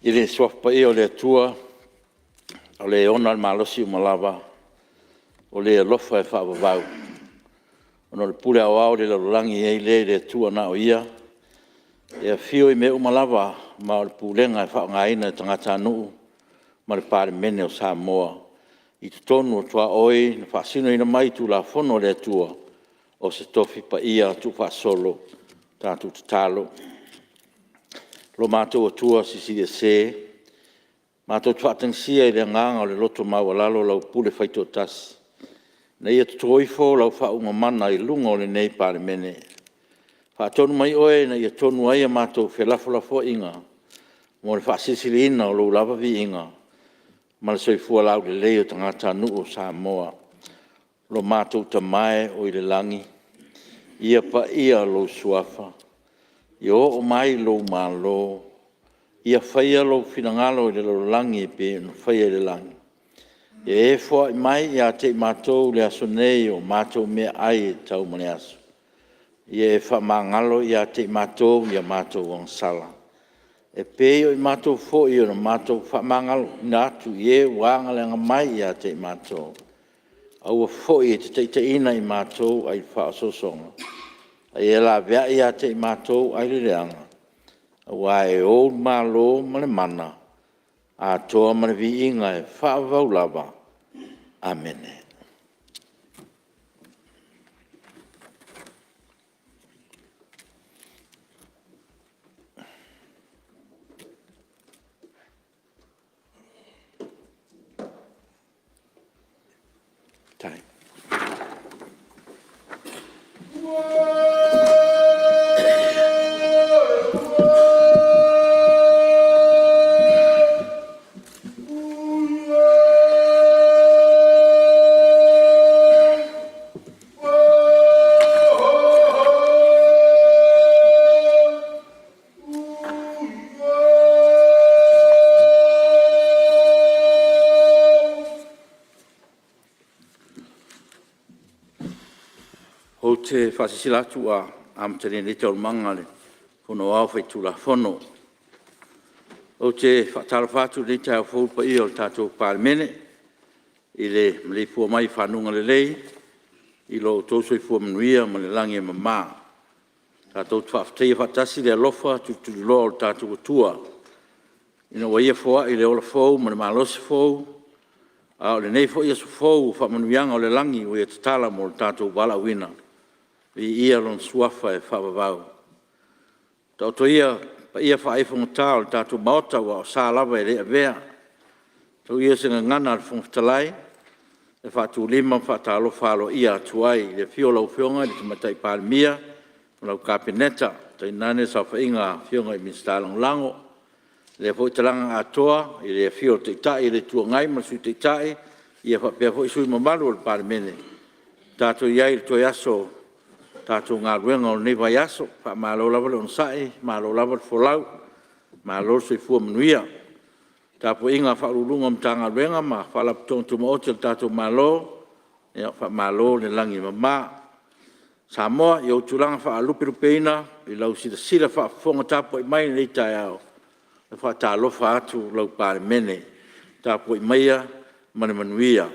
I le Suafa Paia o le Atua o Le e ona le malosi uma lava, o Le alofa e faavavau, ona o le pule aoao le lalolagi e i ai lea i le Atua na o Ia, e afio i mea uma lava ma o le pulega e faaaogaina e tagatanuu ma le Palemene o Samoa i totonu o tuaoi na faasinoina mai i Tulafono a le Atua, o se Tofi Paia tuufaasolo tatou tatalo. Lo matou Atua Silisili Ese, matou te faatagisia i le agaga o le loto maualalo lau pule faitoatasi, ina ia toto ifo lau faauuga mana i luga o lenei Palemene. Faatonu mai Oe ina ia tonu ai a matou felafolafoaiga mo le faasilisiliina o Lou lava viiga ma le soifua laulelei o tagatanuu o Samoa. Lo matou Tama e oi le lagi, ia paia Lou Suafa, ia oo mai Lou Malo, ia faia Lou finagalo i le lalolagi e pei ona faia i le lagi. Ia e foai mai ia te i matou i le aso nei o matou meaai e tatau mo le aso. Ia e faamagalo ia te i matou i a matou agasala, e pei o i matou foi na matou faamagaloina atu i e ua agaleaga mai ia te i matou. Aua foi e te taitaiina i matou ae i le faaosoosoga, a ia laveai ia te i matou ai le leaga, aua e Ou le Malo ma le Mana, atoa ma le Viiga e faavavau lava. Amene. Ou te faasilasila atu ua amatalia nei Taualumaga a le Fono Aoao Faitulafono. Ou te faatalofa atu i lenei taeao fou i le paia o le tatou Palemene i le maleifua mai i faguga lelei i lo outou soifua manuia ma le lagi e mama. Tatou te faafetaia faatasi le alofa tulituliloa o lo tatou Atua ina ua Ia foai le ola fou ma le malosi fou, a o lenei foi aso fou ua faamanuiaga o le lagi ua ia tatala mo le tatou valaauina. Viia Lona Suafa e faavavau. Taoto ia paia faaifogata o le tatou Maota aua o sa lava e le avea, tau ia o se gagana a le Fofoga Fetalai e faatulima ma faatalofa aloaia atu ai i le afio o lau Afioga i le Tamaitai Palemia ma lau Kapeneta, tainane le saofaiga a Afioga i Minisita Lagolago. I lea foi talaga atoa i le afio o le Taitai o le Itu Agai ma le Sui Taitai ia faapea foi sui usufono mamalu o le Palemene ua tatou i ai i le toe aso o tatou galuega o lenei vaiaso. Faamalo lava le onosai malo lava le folau, malo le soifua manuia. Le tapuaiga a Ofisa Sili o Pulega o Matagaluega ma Faalapotopotoga Tumaoti a le tatou Malo, ia faamalo le lagi e mama. Samoa i ou tulaga faalupelupeina i lau silasila faafofoga tapuai mai i lenei taeao, e faatalofa atu lau Palemene. Tapuai maia ma le manuia.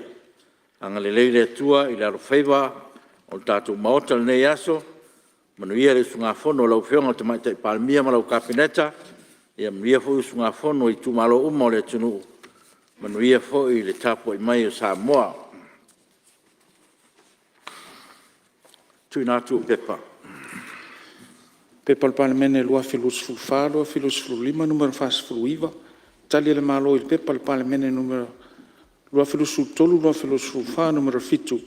Agalelei le Atua i le alofaiva o le tatou Maota i lenei aso, manuia le usugafono a lau Afioga i le Tamaitai Palemia ma lau Kapeneta, ia manuia foi usugafono a itumalo uma o le atunuu, manuia foi le tapuai mai a Samoa. tuuina atu o Pepa. P.P.2024/2025 Nu.49, Tali a le Malo i Pepa a le Palemene Nuu.2023/2024 Nu.7,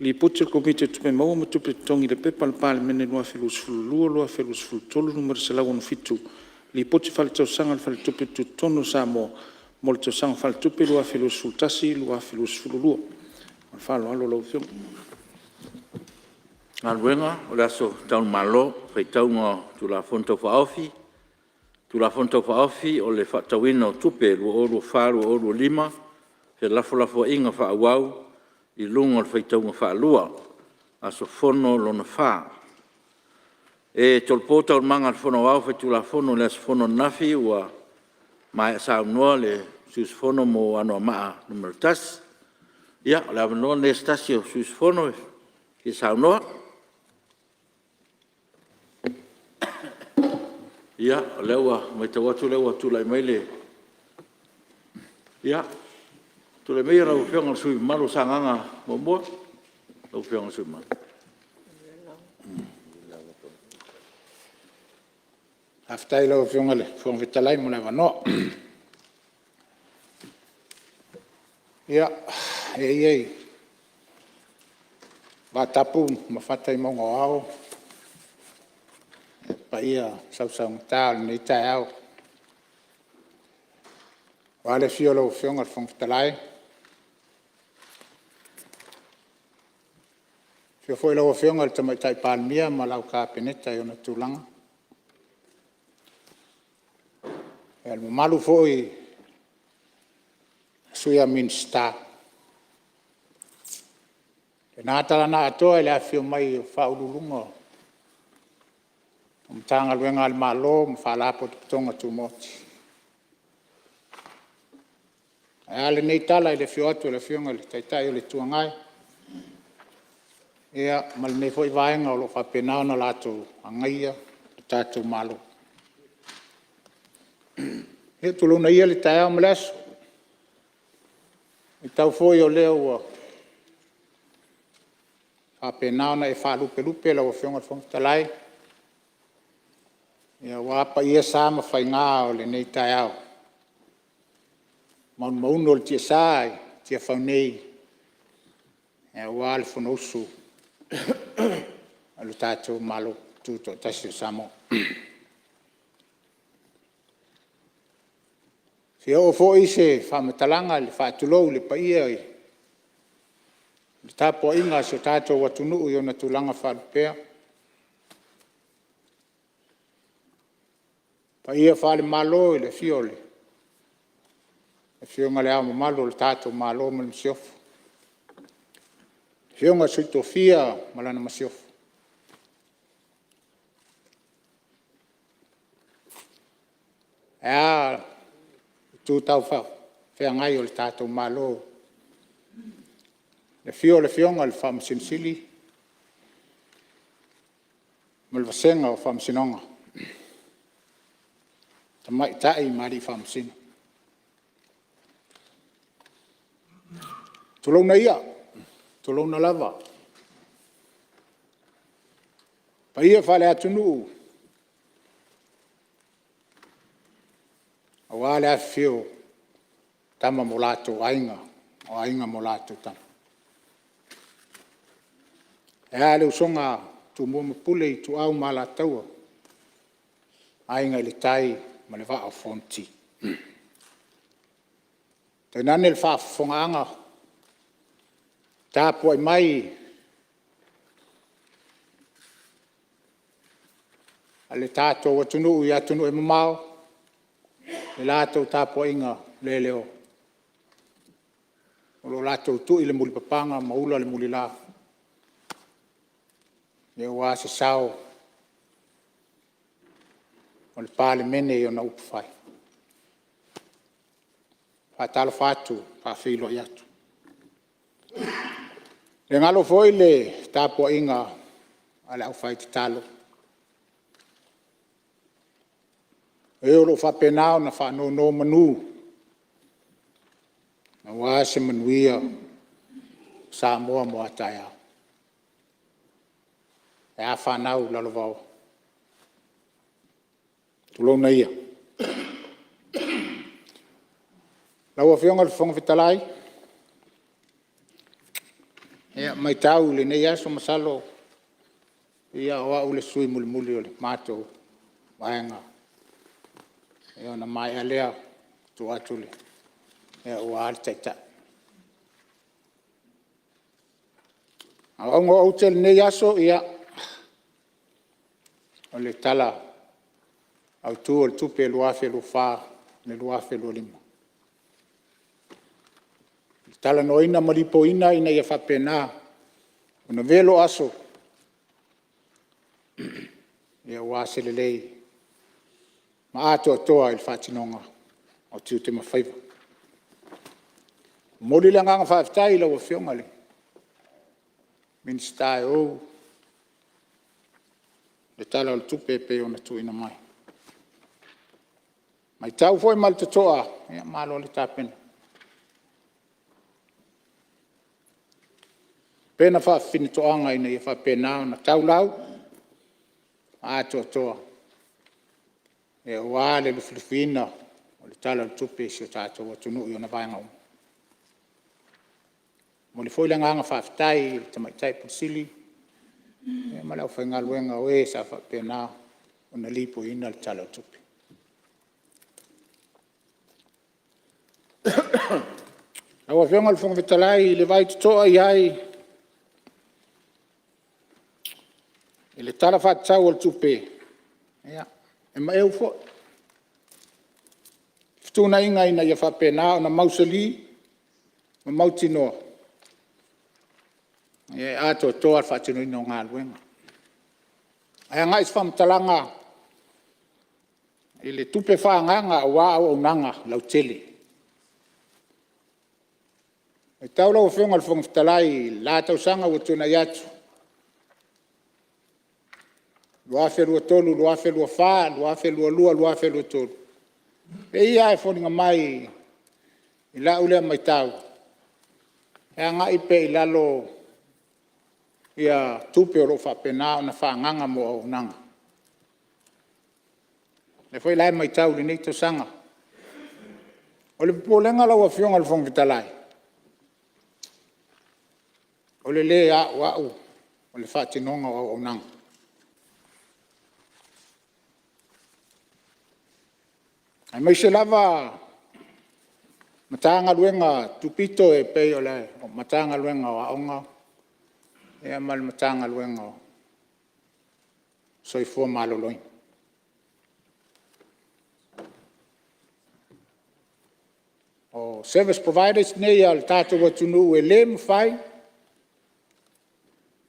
Lipoti a le Komiti o Tupe Maua ma Tupe Totogi i le P.P.2022/2023 Nu.167, Lipoti Faaletausaga a le Faletupe Tutotonu o Samoa mo le Tausaga Faaletupe 2021/2022. Ma le faaaloalo lau Afioga. Galuega, O le aso Tauamalo, faitauga o Tulafono Tau Faaofi, Tulafono Tau Faaofi o le Faatatauina o Tupe 2024/2025, felafolafoaiga faaauau i luga o le faitauga faalua, aso fono lona 4. E tolopo Taualumaga a le Fono Aoao Faitulafono i le aso fono ananafi ua maea saunoa le sui usufono mo Anoamaa 1. Ia, o le avanoa lenei o se tasi o sui usufono e fia saunoa. Ia, o lea ua matau atu o lea ua tulai mai le… Ia, tulai maia lau Afioga i le sui usufono mamalu mo Sagaga 1 lau Afioga i le sui usufono mamalu. Faafetai i lau Afioga i le Fofoga Fetalai mo le avanoa. Ia, ee ia i vatapu ma fata i mauga o ao paia sausaugata o lenei taeao, aua le afio o lau Afioga i le Fofoga Fetalai, afio foi lau Afioga i le Tamaitai Palemia ma lau Kapeneta i ona tulaga, le mamalu foi i Sui a Minisita. O lena tala na atoa i le afifio mai o Ofisa Sili o Pulega o Matagaluega a le Malo ma Faalapotopotoga Tumaoti. Ae a lenei tala i le afio atu o le Afioga i le Taitai o le Itu Agai ma lenei foi Vaega o lo o faapena ona latou agaia le tatou Malo. Ia tulouna ia le taeao ma le aso, e matau foi o lea ua faapena ona e faalupelupe lau Afioga i le Fofoga Fetalai aua paia, sa ma faiga o lenei taeao, malumaunu o le tiasa i Tiafau nei aua le Fonousu a lo tatou Malo Tutoatasi o Samoa. E fia oo foi se faamatalaga i le faatulou i le paia i le tapuaiga a si o tatou atunuu i ona tulaga faalupea, paia faale-Malo i le afio o le Afioga i Le Ao Mamalu o le tatou Malo ma le Masiofo, le Afioga i le Sui Tofia ma lana Masiofo. Ae a itu tau feagai o le tatou Malo, i le afio o le Afioga i le Faamasino Sili ma le vasega o Faamasinoga, Tamaitai ma Alii Faamasino. Tulouna ia, tulouna lava. Paia faale-atunuu aua le afifio o Tama ma o latou Aiga, o Aiga ma latou Tama. Ae a le usoga a Tumua ma Pule, Ituau ma Alataua, Aiga i le Tai ma le Vaa o Fonoti. Tainane le faafofogaaga tapuai mai a le tatou atunuu i atunuu e mamao i le latou tapuaiga leleoa o lo o latou tui le mulipapaga ma ula le mulila aua se sao o le Palemene i ona upufai. E faatalofa atu ma faafeiloai atu. E le galo foi le tapuaiga a le aufaitatalo, e o lo o faapena ona faanonomanu aua se manuia o Samoa mo a taeao. Ae a fanau lalovaoa, tulouna ia. Lau Afioga i le Fofoga Fetalai, e matau i lenei aso masalo o au le sui usufono mulimuli o le matou vaega ona maea lea tuu atu aua le Taitai. A o auga o aute i lenei aso, ia, o le Tala Autu o le Tupe 2024/2025 i le talanoaina ma lipoiina ina ia faapena ona velo aso aua se lelei ma atoatoa i le faatinoga o tiute ma faiva. E momoli le agaga faafetai i lau Afioga i le Minisita e ou le Tala o le Tupe e pei ona tuuina mai. E matau foi ma le totoa, malo le tapena, tapena faafafinetoaga ina ia faapena ona tau lau ma atoatoa aua le lufilufiina o le Tala o le Tupe i si o tatou atunuu i ona vaega uma. E momoli foi le agaga faafetai i le Tamaitai Ofisa Sili ma le aufaigaluega o e sa faapena ona lipoiina le Tala o le Tupe. Lau Afioga i le Fofoga Fetalai i le vaai totoa i ai i le Tala Faatatau o le Tupe, e maeu foi fetuunaiga ina ia faapena ona mausali ma mautinoa e atoatoa le faatinoina o galuega. Ae agai se faamatalaga i le tupe faaagaaga aua auaunaga lautele. E matau lau Afioga i le Fofoga Fetalai i le la tausaga ua tuanai atu 2023/2024, 2022/2023, e pei lava e foliga mai i lau lea matau, e agai pea i lalo tupe o lo o faapena ona faaagaaga mo auaunaga. O lea foi la e matau i lenei tausaga. O le popolega lau Afioga i le Fofoga Fetalai, o le le auau o le faatinoga o auaunaga, aemaise lava Matagaluega pito e pei o le Matagaluega o Aoga ma le Matagaluega o le Soifua Maloloina. O service providers nei a le tatou atunuu e le mafai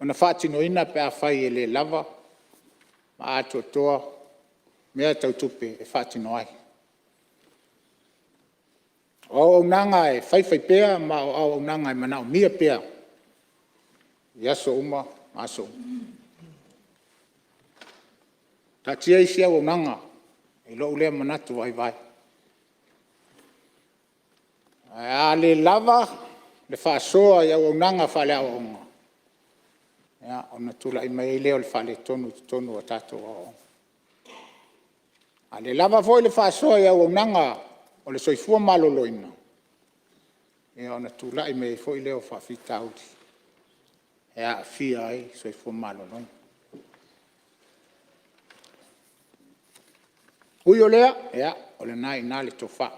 ona faatinoina pe afai e le lava ma atoatoa mea tau tupe e faatino ai. O auaunaga e faifaipea ma o auaunaga e manaomia pea i aso uma ma aso uma. Taatia isi auaunaga i lou lea manatu vaivai. Ae a le lava le faasoa i auaunaga faale-aoaoga, ona tulai mai ai lea o le faaletonu i totonu o tatou aoaoga. A le lava foi le faasoa i auaunaga o le soifua maloloina, ona tulai mai ai foi lea o faafitauli e aafia ai le soifua maloloina. Ui o lea, ia o lena e i ina le tofa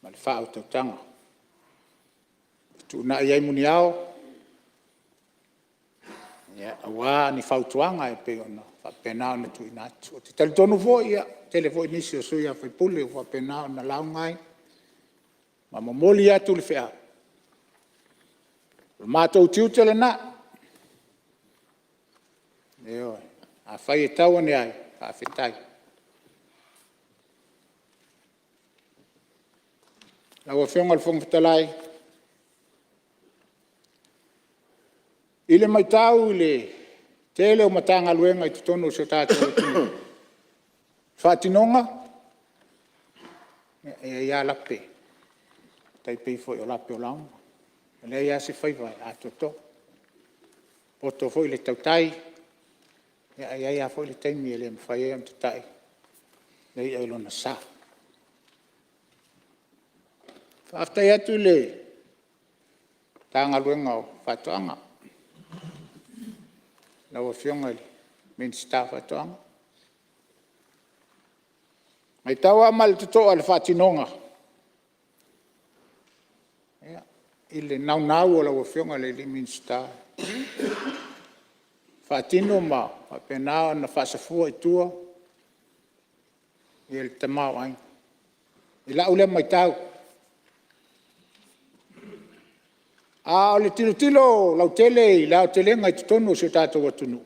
ma le faautautaga e fetuunai ai muniao aua ni fautuaga e pei ona faapena ona tuuina atu. Ou te talitonu foi, e toatele foi nisi o sui usufono ua faapena ona lauga ai ma momoli atu le feau, o le matou tiute lena, ioe. Afai e tau ane ai, faafetai. Lau Afioga i le Fofoga Fetalai, i le matau i le tele o Matagaluega i totonu o si o tatou atunuu i faatinoga, e i ai lava lape, e tai pei foi o lape o laoga, e leai lava se faiva e atoatoa. E poto foi le tautai, ae i ai lava foi le taimi e le mafai ai ona tatai le i'a i lona sa. Faafetai atu i le Matagaluega o Faatoaga, lau Afioga i le Minisita o Faatoaga. E matau lava ma le totoa i le faatinoga i le naunau o lau Afioga i le Minisita e faatino ma faapena ona faasafua i tua le tamaoaiga i lau lea matau. A o le tilotilo lautele i le aotelega i totonu o si o tatou atunuu,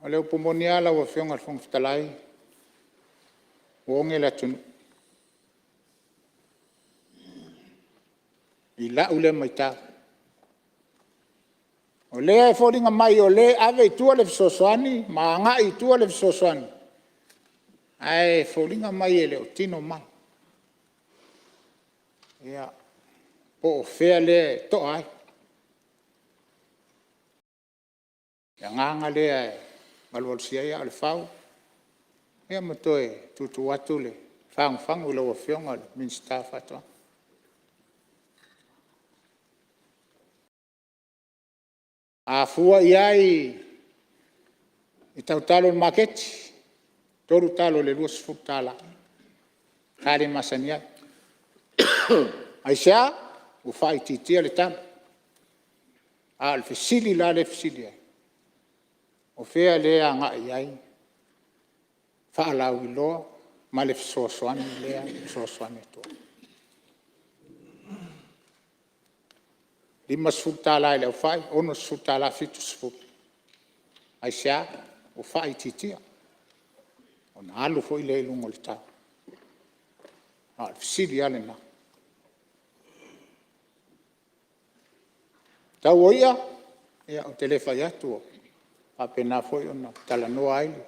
O le upu moni lava lau Afioga i le Fofoga Fetalai, ua oge le atunuu i lau lea matau. O lea e foliga mai o lea e ave i tua le fesoasoani ma agai i tua le fesoasoani, ae foliga mai e le o tino mai. Ia, po o fea lea e toa ai. O le agaga lea e valuvalusia ai aa o le fau ma toe tuutuu atu le fagufagu i lau Afioga i le Minisita o Faatoaga. A fua i ai i tau talo i le maketi, e 3 talo i le $20, sa le masani ai. Aisea? Ua faaitiitia le talo. A o le fesili la lea e fesili ai, o fea lea e agai i ai faalauiloa ma le fesoasoani lea e fesoasoani atu ai? E $50 i le aufai $60, $70. Aisea? Ua faaitiitia ona alu foi lea i luga o le tau. A o le fesili lava lena. O le tau o i'a, ia ou te le fai atu, ua faapena foi ona talanoa ai le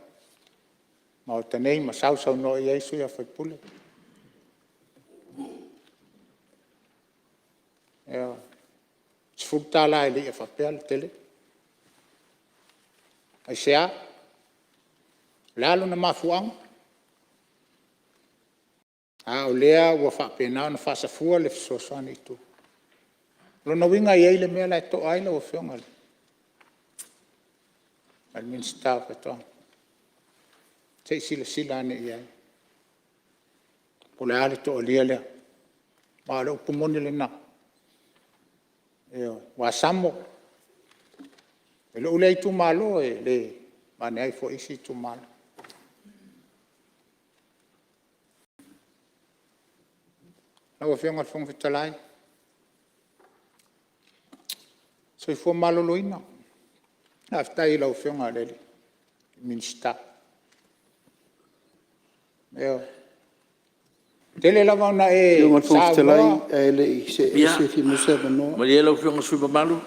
Maota nei ma sausaunoa i ai sui usufono. Ioe. E $10 i le i'a faapea le tele. Aisea? O le a lona mafuaaga? A o lea ua faapena ona faasafua le fesoasoani i tua. O lona uiga e i ai le mea la e toa ai lau Afioga i le Minisita o Faatoaga. Se i silasila ane i ai po o le a le toalia lea. Aua o le upu moni lena, ioe. O lou lea itumalo, e le avane ai foi isi itumalo. Lau Afioga i le Fofoga Fetalai, soifua maloloina, faafetai i lau Afioga i le Minisita. Ioe. E tele lava ina e saunoa… Ae le i see ese fia maua se avanoa. Malie lau Afioga i le sui usufono mamalu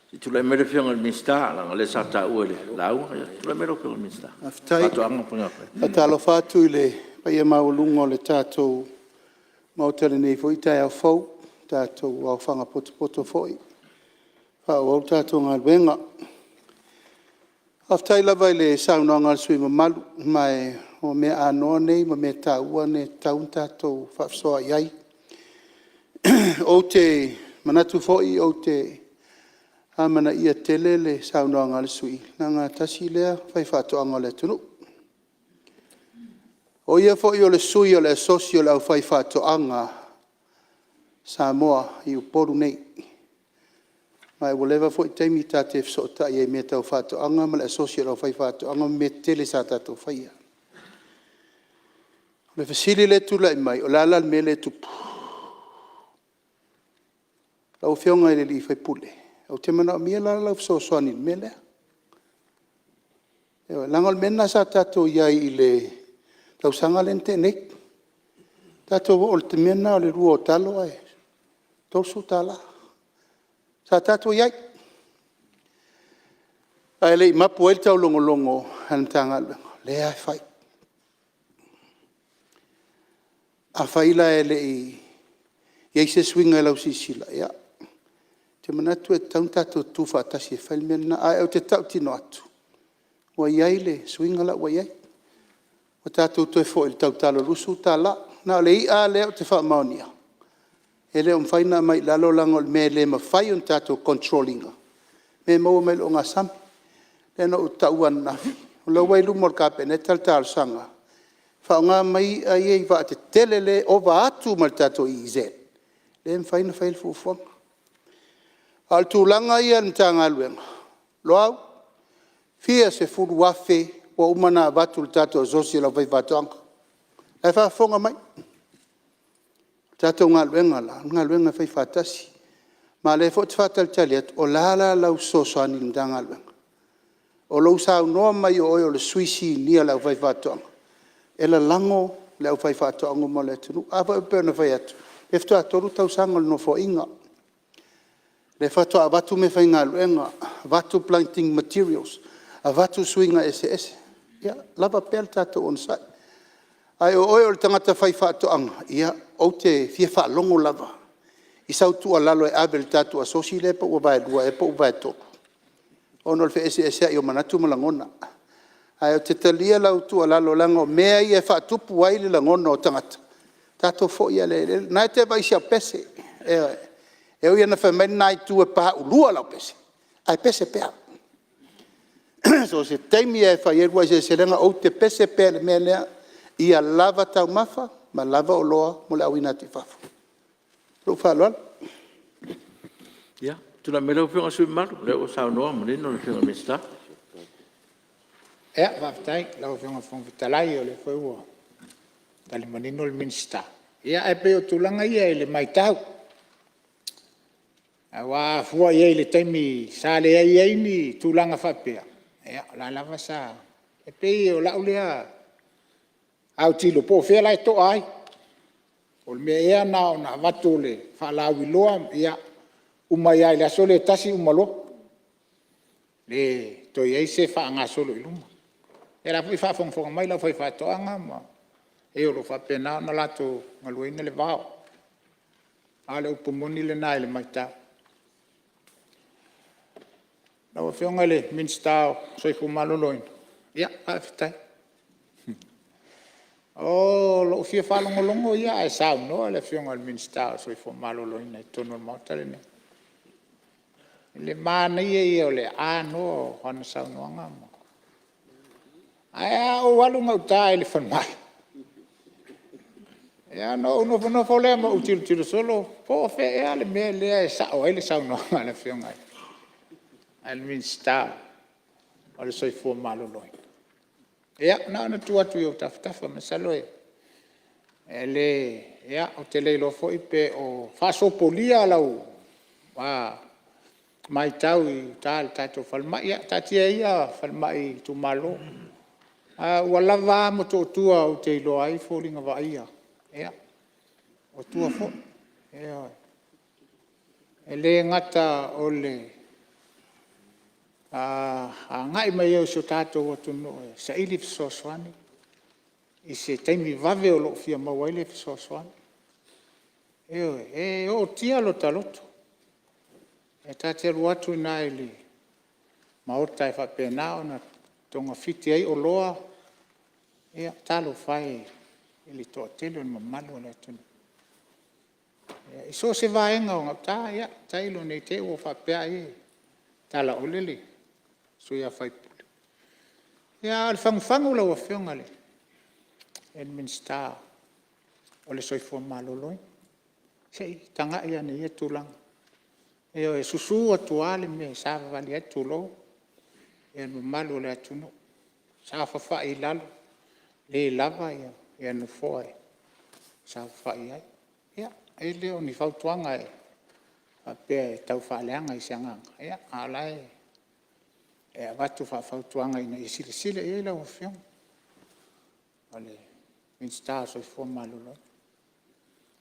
se i tulai mai le Afioga i le Minisita leaga o lea sa taua i le lauga. Tulai mai lau Afioga i le Minisita o Faatoaga ma Faiga Faiva. Faafetai. E faatalofa atu i le paia maualuga o le tatou Maota i lenei foi taeao fou, ua tatou aofaga potopoto foi e faaauau le tatou galuega. Faafetai lava i le saunoaga a le sui usufono mamalu, ma o mea anoa nei ma mea taua nei e tatau ona tatou faasoa i ai. Ou te manatu foi ou te amanaia tele le saunoaga a le sui usufono, leaga tasi lea faifaatoaga a le atunuu. O ia foi o le sui o le asosi o le aufaifaatoaga a Samoa i Upolu nei. Ma ua leva foi taimi ta te fesootai ai i mea tau faatoaga ma le asosi o le aufaifaatoaga ma mea tetele sa tatou faia. O le fesili lea e tulai mai, o le a la le mea lea e tupu? Lau Afioga i le sui usufono, ou te manaomia la lau fesoasoani i le mea lea. Ioe, leaga o le mea lena sa tatou i ai i le tausaga lea na tea nei. Tatou oo i le mea lena o le 2 o talo ae $30. Sa tatou i ai, ae le i mapu ai le taulogologo a le Matagaluega, o lea lava e fai. Afai la e le i i ai se suiga i lau silasila, ia, ou te manatu e tatau ona tatou tutu faatasi e fai le mea lena. Ae ou te tautino atu, ua i ai le suiga la ua i ai, ua tatou toe foi i le tautalo $20. Na o le i'a lava lea ou te faamaonia, e le o mafai ona aumai i lalo leaga o le mea e le mafai ona tatou control ina, mea e maua mai le ogasami. Lea na ou taua ananafi, o la e ua i luma o le Kapeneta le talosaga, faaaoga mai i'a ia i vaatetele lea e ova atu ma le tatou EEZ, lea e mafai ona fai ai le fuafuaga. A o le tulaga ia i le Matagaluega, Loau, fia sefulu afe ua uma ona avatu i le tatou asosi o le aufaifaatoaga, la e faafofoga mai. O le tatou galuega la, o le galuega e faifaatasi. Ma o lea foi ou te faatalitali atu, o le a la lau fesoasoani i le Matagaluega? O lou saunoa mai o oe o le sui sinia a le aufaifaatoaga, e lalago le aufaifaatoaga uma o le atunuu. A foi e pei ona fai atu, o lea faatoa 3 tausaga o le Nofoaiga, lea faatoa avatu meafaigaluega, avatu planting materials, avatu suiga eseese. Ia lava pea le tatou onosai. Ae o oe o le tagata faifaatoaga, ia ou te fia faalogo lava i sau tuualalo e ave i le tatou asosi lea po ua vaelua ea po ua vaetolu ona o le feeseeseai o manatu ma lagona. Ae ou te talia lau tuualalo leaga o mea ia e faatupu ai le lagona o tagata, tatou foi lava lea i eleele. O lena e te vaai i si au pese, ioe. E ui ina fai mai lena itu e paulua lau pese, ae pese pea. So o se taimi lava e fai ai le uluai seleselega, ou te pese pea i le mea lea, ia lava taumafa ma lava oloa mo le auina atu i fafo. Ma lou faaaloalo. Ia, tulai mai lau Afioga i le sui usufono mamalu, o lea ua saunoa manino le Afioga i le Minisita. Faafetai i lau Afioga i le Fofoga Fetalai o lea foi ua tali manino le Minisita, ae pei o tulaga ia i le matau. Aua a fua i ai i le taimi sa leai ai ni tulaga faapea, ia o la e lava sa… E pei o lau lea autilo po o fea la e toa ai. Po o le mea ea na ona avatu o le faalauiloa, ia uma ai lava i le aso lea e tasi uma loa, le toe i ai se faagasolo i luma. Ia o la e foi e faafogafoga mai le aufaifaatoaga ma e o lo o faapena ona latou galuaeaiina le vao. A o le upu moni lena i le matau. Lau Afioga i le Minisita o le Soifua Maloloina, faafetai. O lou fia faalogologo ia a o saunoa le Afioga i le Minisita o le Soifua Maloloina i totonu o le Maota lenei. I le manaia ia o le anoa o ana saunoaga. Ae a ou alu i gauta i le falemai, ona ou nofonofo lea ma ou tilotilo solo po o fea ea le mea lea e sao ai le saunoaga a le Afioga i le Minisita o le Soifua Maloloina. Ia na ona tuu atu i ou tafatafa masalo e le… ia ou te le iloa foi pe o faasopolia lau matau i uta i le tatou falemai. Ia taatia ia falemai i itumalo, ae ua lava a Motootua ou te iloa ai foliga vaaia, o tua foi. Ioe. E le gata o le agai mai ai o si o tatou atunuu e saili fesoasoani i se taimi vave o lo o fia maua ai le fesoasoani. Ioe. E ootia lo ta loto, e ta te alu atu i ina i le maota e faapena ona togafiti ai oloa, ia talofa e i le toatele o le mamalu o le atunuu i so o se vaega o gauta. Ia tailo ne i te i ua faapea ai e talaole le sui usufono. A o le fagufagu lau Afioga i le Minisita o le Soifua Maloloina, se i tagai ane i ia tulaga. Ioe, e susu atu lava le mea e savavali ai, tulou le mamalu o le atunuu, saofafai i lalo, le lava nofoa e saofafai ai. Ia, e le o ni fautuaga e faapea e tau faaleaga i se agaga, a o la e avatu faafautuaga ina ia silasila i ai lau Afioga i le Minisita o le Soifua Maloloina.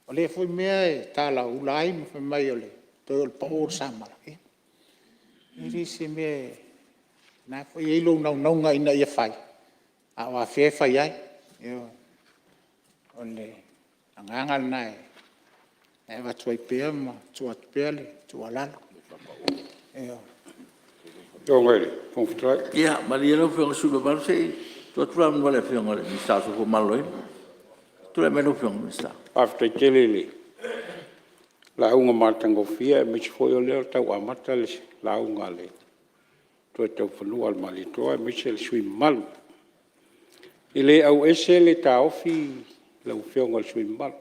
O lea foi mea e talaula ai ma fai mai toe o le pao o le samala, ia, e le o se mea… O lena foi e i ai lou naunauga ina ia fai, a o afea e fai ai? O le agaga lena e avatu ai pea ma tuu atu pea le tuualalo. Ioe. Ia malie lau Afioga i le sui usufono mamalu se i tuu atu le avanoa i le Afioga i le Minisita o le Soifua Maloloina. Tulai mai lau Afioga i le Minisita. Faafetai tele i le lauga matagofie aemaise foi o lea ua tau amata le lauga a le Toetaufanua a le Malietoa aemaise le sui usufono mamalu. E le auese le taofi lau Afioga i le sui usufono mamalu,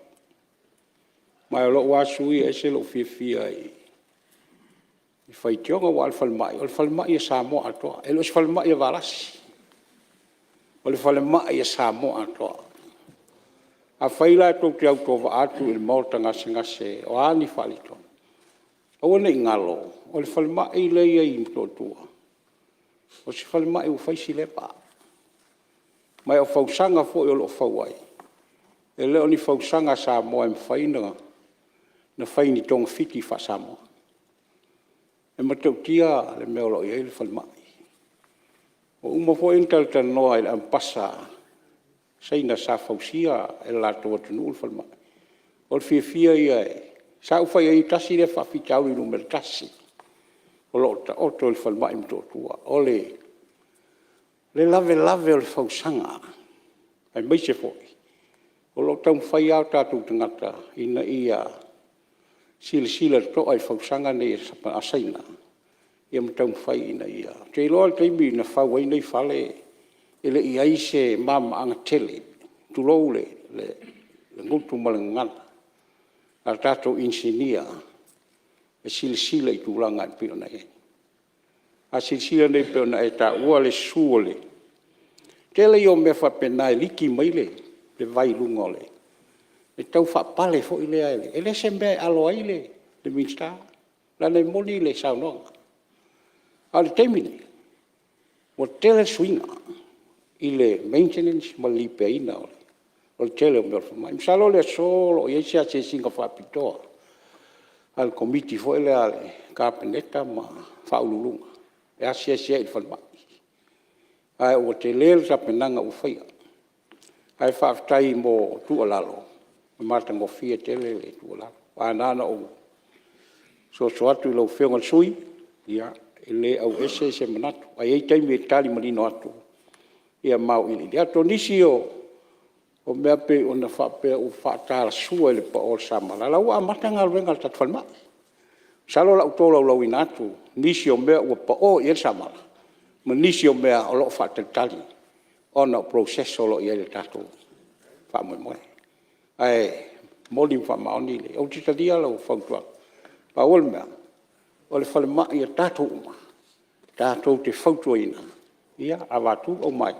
ma o lou lava sui usufono e ese lou fiafia i faitioga, aua o le falemai, o le falemai a Samoa atoa, e le o se falemai a Valasi. O le falemai a Samoa atoa. Afai la tou te autovaa atu i le maota gasegase o a ni faaletonu, aua ne i galo o le falemai la e i ai i Motootua, O se falemai ua fai si leva, ma o fausaga foi o lo o fau ai, e le o ni fausaga a Samoa e mafai ona fai ni togafiti faa-Samoa. E matautia le mea o lo o i ai le falemai. Ua uma foi ona talatalanoa i le Amepasa Saina sa fausia e le latou atunuu le falemai. O le fiafia ia, sa ou fai i ai tasi lea faafitauli numera 1 o lo o taoto i le falemai i Motootua, o le lavelave o le fausaga, aemaise foi o lo o taumafai lava o tatou tagata ina ia silasila totoa i fausaga nei a Saina ia ma taumafai ina ia… Ou te iloa o le taimi na fau ai nei fale e le i i ai se malamalamaaga tele, tulou le gutu ma le gagana a tatou inisinia e silasila i tulaga e pei ona i ai. A silasila nei pei ona e taua le susu o le tele ia o mea faapena e liki mai le vai i luga o le… e tau faapale foi lea, e le o se mea e alo ai le Minisita, leaga e moni le saunoaga. A o le taimi lenei, ua tele suiga i le maintenance ma le lipaiaina o le tele o mea o le falemai. Masalo o le aso o lo o i ai se asiasiga faapitoa a le Komiti foi lea a le Kapeneta ma Faauluuluga e asiasi ai i le falemai, ae ua tele le tapenaga ua faia. Ae faafetai mo tuualalo, e matagofie tele le tuualalo. Ae na ona ou soso atu i lau Afioga i le sui usufono, ia, e le auese se manatu, ae i ai taimi e tali manino atu ma auiliili atu. O nisi o mea pei ona faapea ua faatalasua i le pao o le samala, o la ua amata galuega a le tatou falemai. Masalo o le a ou tolaulauina atu nisi o mea ua pao i ai le samala ma nisi o mea o lo o faatalitali ona o process o lo o i ai i le tatou faamoemoe. Ae moni ma faamaoni, ou te talia lau fautuaga. Pau o le mea, o le falemai a tatou uma, tatou te fautuaina, ia avatu aumai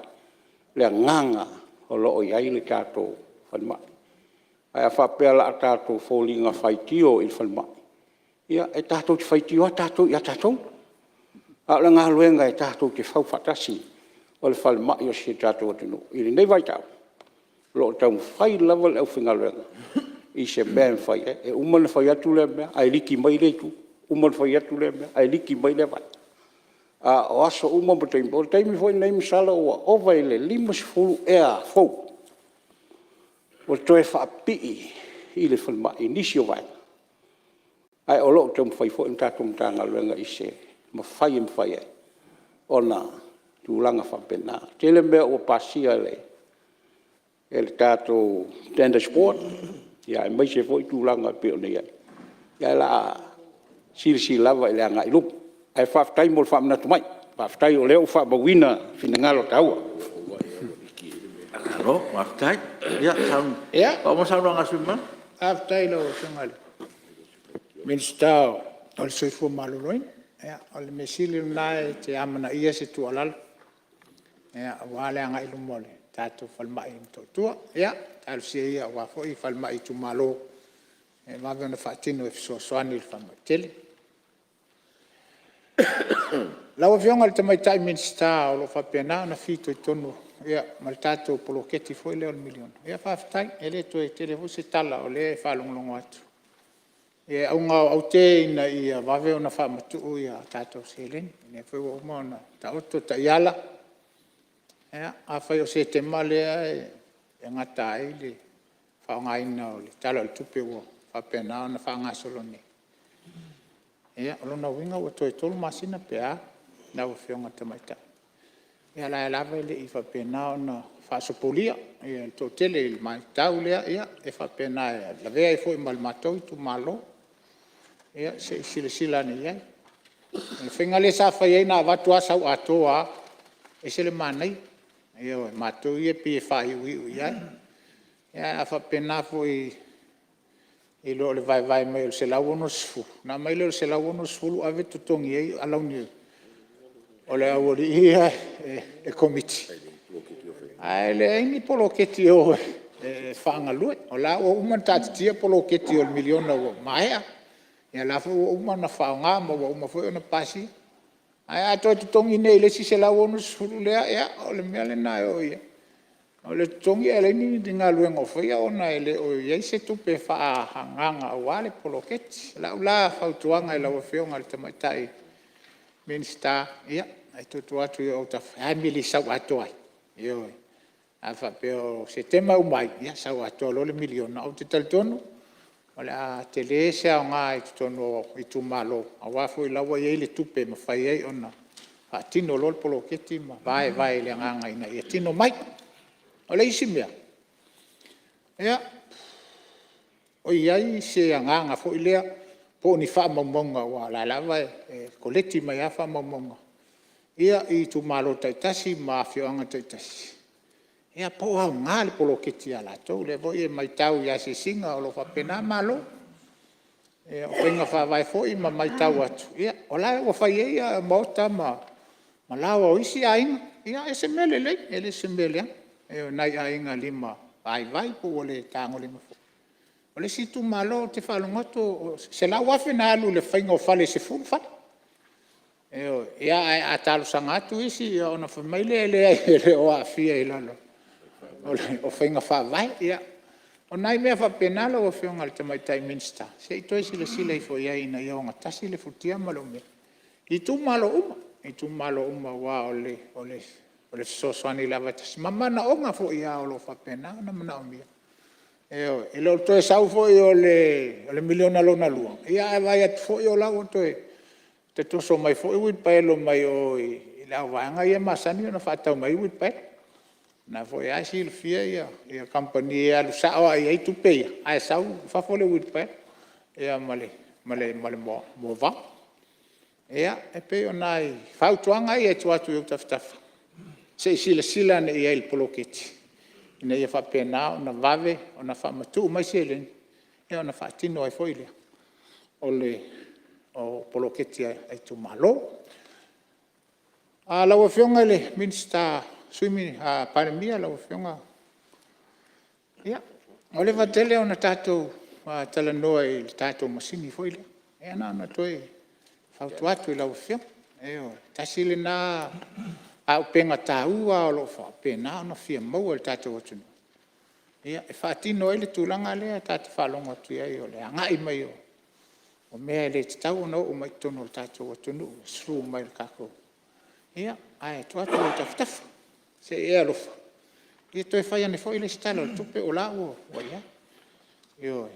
le agaga o lo o i ai le tatou falemai. Ae a faapea o le a tatou foliga faitio i le falemai, ia e tatou te faitio lava tatou ia tatou. A o le galuega tatou te fau faatasi, o le falemai o si o tatou atunuu. I lenei vaitau, o lo o taumafai lava le aufaigaluega i se mea e mafai ai. E uma ona fai atu lea mea ae liki mai lea itu, uma ona fai atu lea mea ae liki mai lea vai. A o aso uma ma taimi, o le taimi foi lenei masalo ua ova i le 50 ea fou ua toe faapipii i le falemai i nisi o vaega, ae o lo o taumafai foi le tatou Matagaluega i se mafai e mafai ai ona tulaga faapena. E tele mea ua pasia e le tatou Tenders Board aemaise foi tulaga e pei ona i ai, ae o le a silasila lava i le agai i luma. Ae faafetai mo le faamanatu mai, faafetai o lea ua faamauina finagalo taua. Malo faafetai. Ia faaauau mai le saunoaga a le sui usufono mamalu. Faafetai i lau Afioga i le Minisita o le Soifua Maloloina. O le mea sili lena e te amanaia se tuualalo aua le agai i luma o le tatou falemai i Motootua. Ia talosia ia aua foi falemai itumalo e vave ona faatino e fesoasoani i le falemai tele. Lau Afioga i le Tamaitai Minisita o lo o faapena ona fitoitonu ma le tatou poloketi foi lea o le miliona, ia faafetai. E le toe tele foi se tala o lea e faalogologo atu, ia auga o aute ina ia vave ona faamatuu a tatou seleni. O lea foi ua uma ona taoto taiala, afai o Setema lea e gata ai le faaaogaina o le Tala o le Tupe ua faapena ona faagasolo nei, ia o lona uiga ua toe 3 masina pe a lau Afioga i le Tamaitai. Ia o la e lava e le i faapena ona faasopolia le toatele i le vaitau lea, e faapena e lavea ai foi ma le matou itumalo. Ia se i silasila ane i ai. O le faiga lea sa fai ai na avatu lava sau atoa lava, e ese le manaia. Ioe. Matou ia e pei e faaiuiu i ai. Ae a faapena foi i lo le vaevae mai o le $160, ona aumai lea o le $160 ave totogi ai alauni o le aualii ia e komiti, ae leai ni poloketi e o e faagalue. O la ua uma ona taatitia poloketi o le miliona ua maea, ia o la foi ua uma ona faaaoga ma ua uma foi ona pasia. Ae a toe totogi nei i le isi $160 lea, ia o le mea lena e oo i ai o le totogi ae leai ni galuega o faia ona e le o i ai se tupe faaagaaga aua le poloketi. O lau la fautuaga i lau Afioga i le Tamaitai Minisita, ia e tuutuu atu i ou autafa e a le mea e le sau atoa ai. Ioe. A faapea o Setema e uma ai, ia sau atoa loa le miliona. Ou te talitonu o le a tele se aoga i totonu o itumalo aua foi o la ua i ai le tupe e mafai ai ona faatino loa le poloketi ma vaevae i le agaga ina ia tino mai. O le isi mea, o i ai se agaga foi lea po o ni faamaumauga aua o la e lava e collect mai lava faamaumauga i itumalo taitasi ma afioaga taitasi, po o aoga le poloketi ia latou. O lea foi e matau i asiasiga o lo o faapena Malo. O faiga faavae foi ma matau atu, o la ua fai i ai maota ma laoa o isi aiga, ia o se mea lelei e le o se mea leaga nai aiga limavaivai po ua le tagolima foi. O le isi itumalo ou te faalogo atu e $100,000 na alu i le faiga o fale e 10 fale. Ioe. Ae a talosaga atu isi ona fai mai lea e leai e le o aafia i lalo o faiga faavae. Ia, o nai mea faapena lau Afioga i le Tamaitai Minisita se i toe silasila ifo i ai ina ia ogatasi le futia ma le umele i itumalo uma, itumalo uma aua o le fesoasoani lava e tasi ma manaoga foi lava o lo o faapena ona manaomia. Ioe. E le o toe sau foi o le miliona lona lua, ae vaai atu foi o la ua toe tatoso mai foi uilipaelo mai o i le auvaega ia e masani ona faatau mai ai uilipaelo. O lena foi lava e silafia kamupani e alu sao lava i ai tupe ia ae sau i fafo le uilipaelo ma le moavao. Ia, e pei o nai fautuaga ia e tuu atu i ou tafatafa se i silasila ane i ai i le poloketi ina ia faapena ona vave ona faamatuu mai seleni ona faatino ai foi lea o poloketi a itumalo. Lau Afioga i le Sui Palemia lau Afioga, ia, ua leva tele ona tatou talanoa i le tatou masini foi lea. Ia na ona toe fautua atu i lau Afioga, ioe, tasi lena auupega taua o lo o faapena ona fia maua e le tatou atunuu e faatino ai le tulaga lea ta te faalogo atu i ai o le agai mai o mea e le tatau ona oo mai i totonu o le tatou atunuu e sue mai i le tatou… Ae tuu atu i ou tafatafa se i e alofa toe fai ane foi le isi Tala o le Tupe o la ua i ai. Ioe.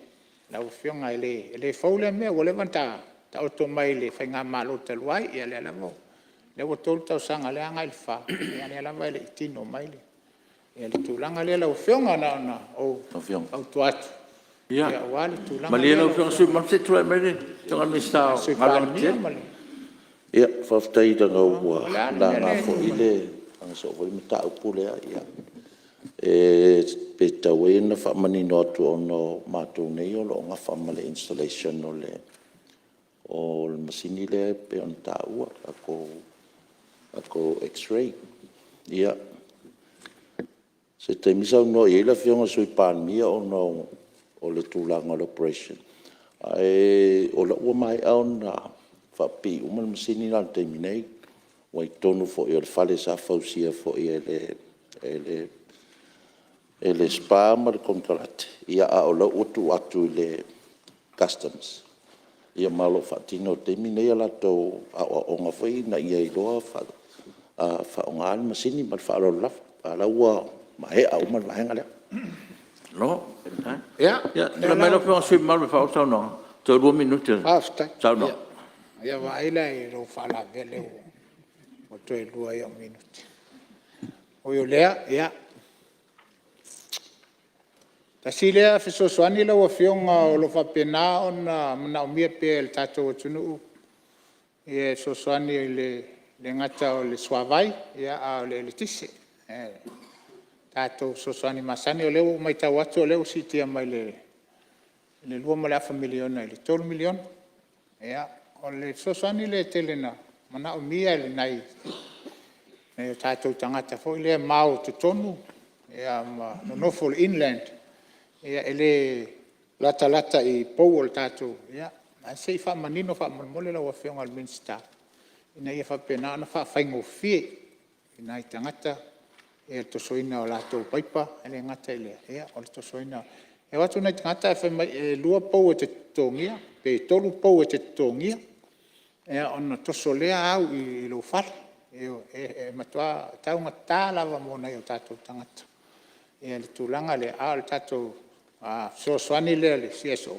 Lau Afioga e le fou lea mea ua leva ona taoto mai le faigamalo talu ai, ia lea lava ua 3 tausaga lea e agai i le 4, a o lea lava e le i tino mai le tulaga lea lau Afioga. Na ona ou fautua atu aua le tulaga lea. Malie lau Afioga i le sui usufono mamalu se i tulai mai le Afioga i le Minisita o Galuega Tetele. Ia, faafetai leaga ua laga foi laga soo foi le mataupu lea. Pe tatau foi ona faamanino atu ona o matou nei o lo o nafa ma le installation o le masini lea pei ona taua le tatou x-ray. Ia, se taimi saunoa i ai le Afioga i le Sui Palemia ona o le tulaga o le operation, ae o la e ua maea ona faapipii uma le masini la i le taimi nei, ua i totonu foi o le fale sa fausia foi e le SPA ma le konekarate, a o la e ua tuu atu i le Customs. Ma o lo o faatino i le taimi lenei a latou aoaoga foi ia ina ia iloa faaaoga le masini. Ma le faaaloalo lava, a o la e ua maea uma le vaega lea. Malo faafetai. Ia, tulai mai lau Afioga i le sui usufono mamalu e faaauau le saunoaga. Toe 2 minute o le saunoaga. Faafetai. Ia vaai la i lou faalavelave ua toe 2 ai ou minute. Ui o lea, ia, tasi lea fesoasoani lau Afioga o lo o faapena ona manaomia pea e le tatou atunuu e fesoasoani e le gata o le suavai a o le eletise. O tatou fesoasoani masani o lea ua ou matau atu o lea ua siitia mai le $2.5 miliona i le $3 miliona. O le fesoasoani lea e tele ina manaomia e nai o tatou tagata foi lea ma o i totonu ma nonofo i le inland e le latalata i pou o le tatou… Ae se i faamanino faamolemole lau Afioga i le Minisita ina ia faapena ona faafaigofie i nai tagata le tosoina o latou paipa, ae le gata i lea o le tosoina… E o atu nai tagata ae fai mai e lua pou e te totogia pe tolu pou e te totogia ona toso lea au i lou fale. E matua taugata lava mo nai o tatou tagata le tulaga lea, a o le tatou fesoasoani lea i le CSO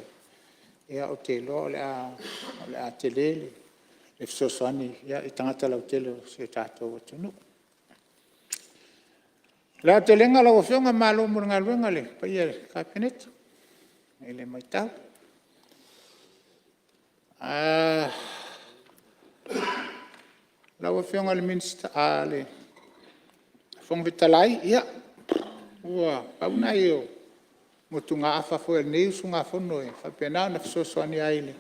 ou te iloa o le a tele le fesoasoani i tagata lautele o si o tatou atunuu. O le aotelega lau Afioga, malo mo le galuega le paia i le Kapeneta i le maitau. Lau Afioga i le Fofoga Fetalai, ia, ua pau nai o motugaafa foi a lenei usugafono e faapena ona fesoasoani ai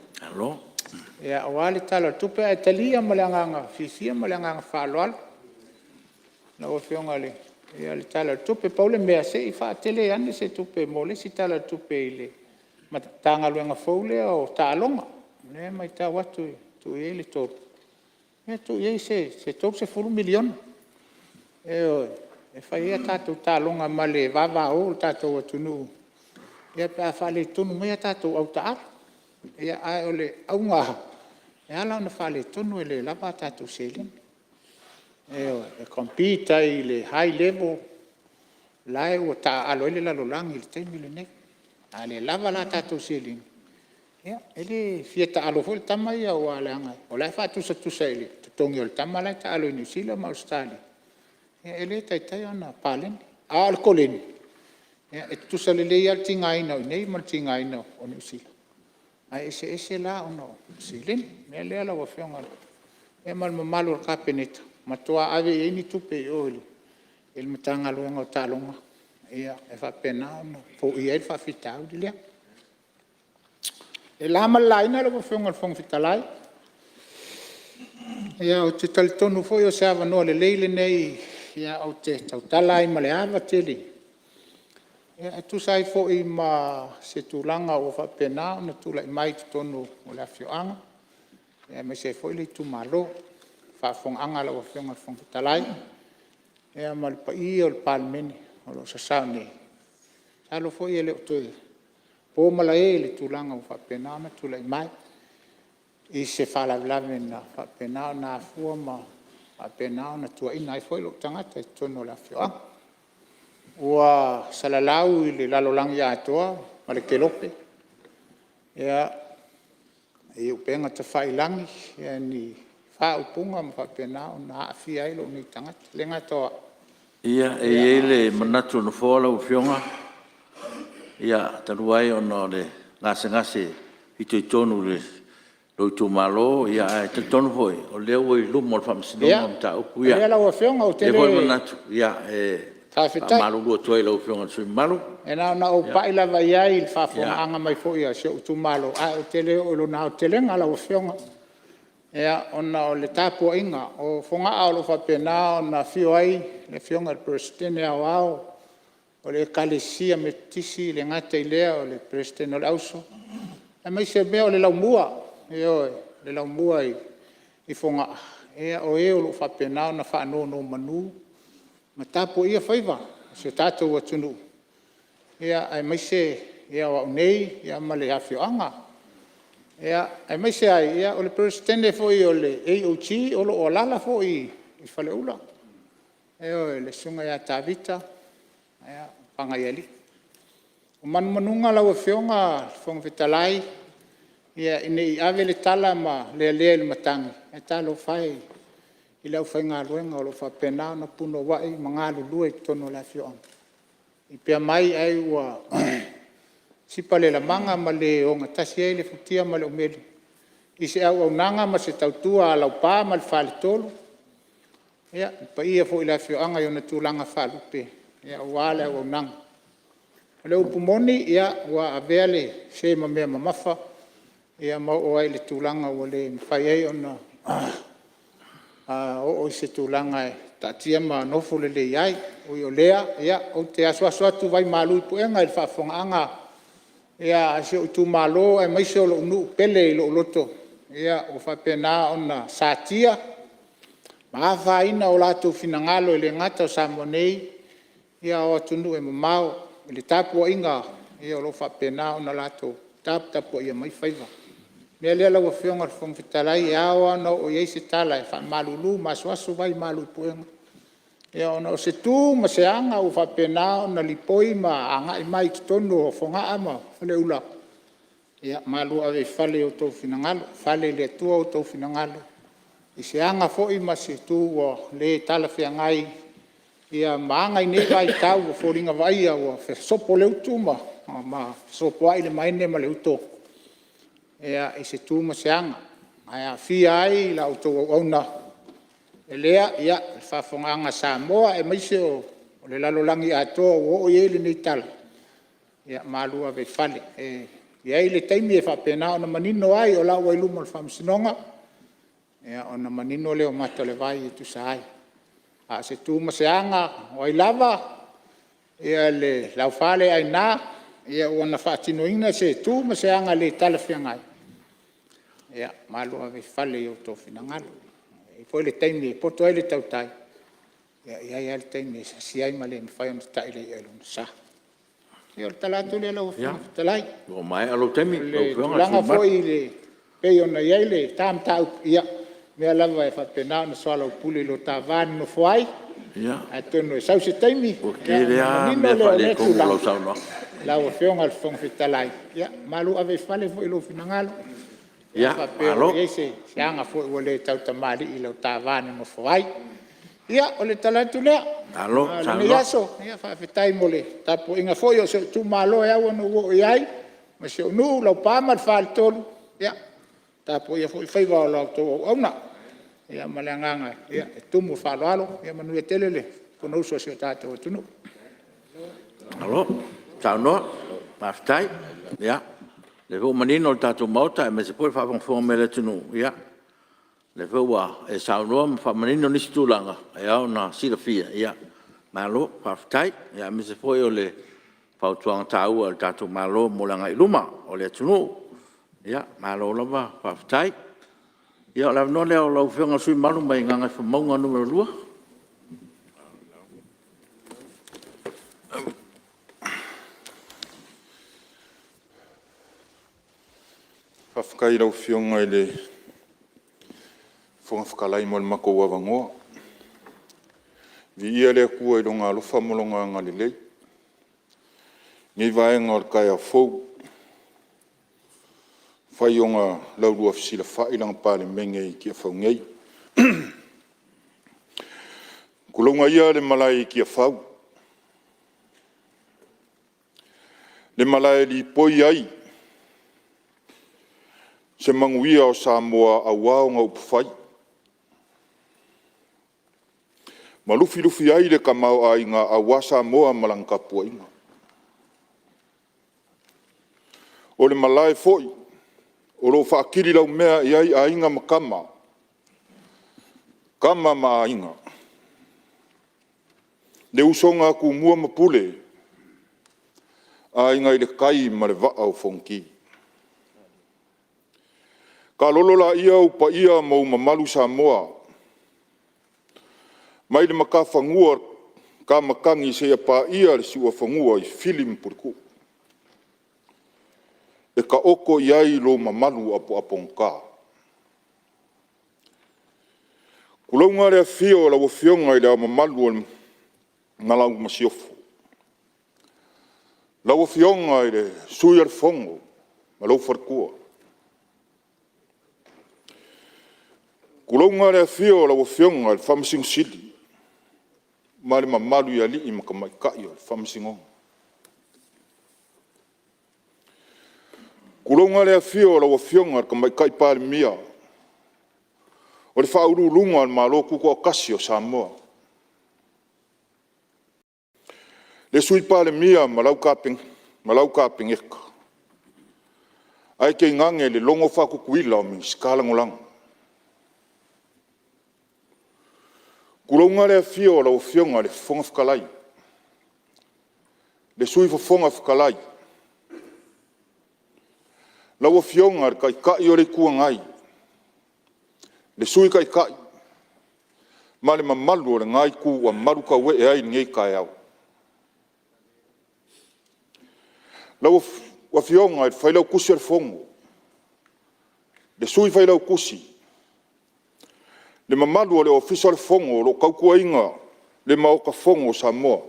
aua le Tala o le Tupe. Ae talia ma le agaga fiafia ma le agaga faaaloalo lau Afioga le Tala o le Tupe. Pau le mea, se i faatele ane se tupe mo le isi Tala o le Tupe i le Matagaluega fou lea o taaloga, lea e maitau atu e tuu i ai le $3, ia tuu i ai se $30 miliona, ioe, e fai ai a tatou taaloga ma le vavao o le tatou atunuu pe a faaletonu mai a tatou autaaalo. Ae o le auga lava, e ala ona faaletonu e le lava a tatou seleni, ioe, e compete ai i le high level la e ua taaalo ai le lalolagi i le taimi lenei. A le lava la tatou seleni, ia e le fia taalo foi le tama ia aua leaga o la e faatusatusa i le totogi o le tama la e taalo i Niu Sila ma Ausetalia, ia e le taitai ona paleni. A o le koleni, e tutusa lelei lava le tigaina o i inei ma le tigaina o Niu Sila, ae eseese la ona o seleni. O le mea lea lau Afioga ma le mamalu o le Kapeneta, matua ave i ai ni tupe i o i le Matagaluega o Taaloga e faapena ona foia ai le faafitauli lea. E na ma le laina lau Afioga i le Fofoga Fetalai, ou te talitonu foi o se avanoa lelei lenei ou te tautala ai ma le ava tele e tusa ai foi ma se tulaga ua faapena ona tulai mai i totonu o le afioaga aemaise ai foi le itumalo. I le faafofogaaga a lau Afioga i le Fofoga Fetalai ma le paia o le Palemene o lo o sasao nei, masalo foi e le o toe po malae i le tulaga ua faapena ona tulai mai i se faalavelave na faapena ona afua ma faapena ona tuuaina ai foi lou tagata i totonu o le afioaga. Ua salalau i le lalolagi atoa ma le kelope i upega tafailagi ni faaupuga ma faapena ona aafia ai lou nei tagata. E le gata o au… Ia, e i ai le manatu o le Nofoa lau Afioga, talu ai ona o le gasegase fitoitonu i lou itumalo, ae talitonu foi o lea ua i luma o le Faamasinoga mataupu ia. Ia, malie lau Afioga ou E te i ai foi le le… manatu e Faafetai. faamalulu atu ai i lau Afioga i le sui usufono mamalu. E na ona ou pai lava i ai i le faafofogaaga mai foi a si ou itumalo, ae ou te le oo i lona aotelega lau Afioga, ona o le tapuaiga, o Fogaa o lo o faapena ona afio ai le Afioga i le Peresetene Aoao o le Ekalesia Metotisi, e le gata i lea o le Peresetene o le Auso, aemaise pea o le Laumua, ioe, le Laumua i Fogaa, o e o lo o faapena ona faanonomanu ma tapuaia faiva o si o tatou atunuu, aemaise o au nei ma le afioaga. Aemaise ai o le Peresetene foi o le AOG o lo o alaala foi i Faleula, ioe, le Susuga ia Tavita Pagaialii. O manumanuga lau Afioga i le Fofoga Fetalai, ina ne i ave le tala ma lealea i le matagi, ae talofa e i le aufaigaluega o lo o faapena ona punouai ma galulue i totonu o le afioaga, i pea mai ai ua sipa le lamaga ma le ogatasi ai le futia ma le umele i se auaunaga ma se tautua a laupa ma le faletolu, le paia foi i le afioaga i ona tulaga faalupe aua le auaunaga. O le upu moni ua avea le se ma mea mamafa ma oo ai i le tulaga ua le mafai ai ona oo i se tulaga e taatia ma nofo lelei ai. Ui o lea, ou te asuasu atu vaimalu i puega i le faafofogaaga a si ou itumalo aemaise o lou nuu pele i lou loto ua faapena ona satia. ma afaina o latou finagalo, e le gata o Samoa nei, a o atunuu e mamao i le tapuaiga o lo o faapena ona latou taputapuaia mai faiva. O le mea lea lau Afioga i le Fofoga Fetalai, e ao lava ona oo i ai se tala e faamalulu ma asuasu vai malu i puega ona o se tu ma se aga ua faapena ona lipoi ma agai mai i totonu o Fogaa ma Faleula, ia malu ave i fale i outou finagalo, fale i le Atua outou finagalo i se aga foi ma se tu ua le talafeagai ma aga i nei vaitau ua foliga vaaia ua fesopo le utu ma fesopoai le maene ma le uto i se tu ma se aga ae aafia ai la outou auauna lea. Le faafofogaaga a Samoa aemaise o le lalolagi atoa ua oo i ai lenei tala, ia malu ave i fale. E i ai le taimi e faapena ona manino ai, o la ua i luma o le Faamasinoga ona manino lea o mata o le vai e tusa ai. A o se tu ma se aga o ai lava le laufa le aina ua na faatinoina se tu ma se aga le talafeagai, ia malu ave i fale i outou finagalo. E i ai foi le taimi e poto ai le tautai, e i ai lava le taimi e sasi ai ma le mafai ona tatai le i'a i lona sa. Ia o le tala atu lea lau Afioga i le Fofoga Fetalai. Ua maea lou taimi O lau le Afioga i le sui tulaga usufono mamalu. foi e pei ona i ai le ta mataupu, ia, o lea lava e faapena ona soalaupule i lo ta va nonofo ai. Atonu e sau se taimi Ua tele ona lava manino mea lea o lea faaletonu o tulaga lau saunoaga. Lau Afioga i le Fofoga Fetalai, ia malu ave i fale foi lou finagalo pe a faapea ua i ai se aga foi ua le tautamalii i lo ta va nonofo ai. Ia, o le tala atu lea o lenei aso, faafetai mo le tapuaiga foi a si ou itumalo e ao ona ou oo i ai ma si ou nuu i Laupa ma le Faletolu, ia tapuaia foi faiva o la outou auauna. Ia ma le agaga e tumu i le faaaloalo. Ia manuia tele le Fonousu a si o tatou atunuu. Malo saunoa, faafetai. O lea foi ua manino le tatou Maota aemaise foi le faafogafoga mai a le atunuu, ia o lea foi ua e saunoa ma faamanino nisi tulaga e ao ona silafia, ia malo faafetai. Aemaise foi o le fautuaga taua i le tatou Malo mo le agai i luma o le atunuu. Ia malo lava faafetai. Ia o le avanoa lenei o lau Afioga i le sui usufono mamalu mai Gagaifomauga 2. Faafetai i lau Afioga i le Fofoga Fetalai mo le matou avanoa. Viia le Atua i Lona alofa ma Lona agalelei i lenei vaega o le taeao fou, ua mafai ona laulua fesilafai lana Palemene i Tiafau nei. Tulouna ia le malae i Tiafau, le malae e lipoi ai se manuia o Samoa aua ona upufai ma lufilufi ai le tamaoaiga aua Samoa ma lana tapuaiga. O le malae foi o lo o faatililaumea i ai Aiga ma Tama, Tama ma Aiga, le usoga a Tumua ma Pule, Aiga i le Tai ma le Vaa o Fonoti. Taalolo laia ou paia ma ou mamalu Samoa mai le matafanua i tamatagi seia paia le siuafanua i Fili ma Puletuu e taoto i ai lou mamalu apoapogata. Tulouna le afio o lau Afioga i Le Ao Mamalu ma lau Masiofo, lau Afioga i le Sui o le Fono ma lou faletua. Tulouna le afio o lau Afioga i le Faamasino Sili ma le mamalu i alii ma tamaitai o le Faamasinoga. Tulouna le afio o lau Afioga i le Tamaitai Palemia, o le Faauluuluga o le Malo Tutoatasi o Samoa. Le Sui Palemia ma lau Kapeneta, ae tainane le logo faa-Tutuila o Minisita Lagolago. Tulouna le afio o lau Afioga i le Fofoga Fetalai, le Sui Fofoga Fetalai, lau Afioga i le Taitai o le Itu Agai, le Sui Taitai ma le mamalu o lena Itu ua malutauee ai i lenei taeao. Lau Afioga i le Failautusi o le Fono, le Sui Failautusi, le mamalu o le Ofisa o le Fono o lo o tautuaina le Maota Fono o Samoa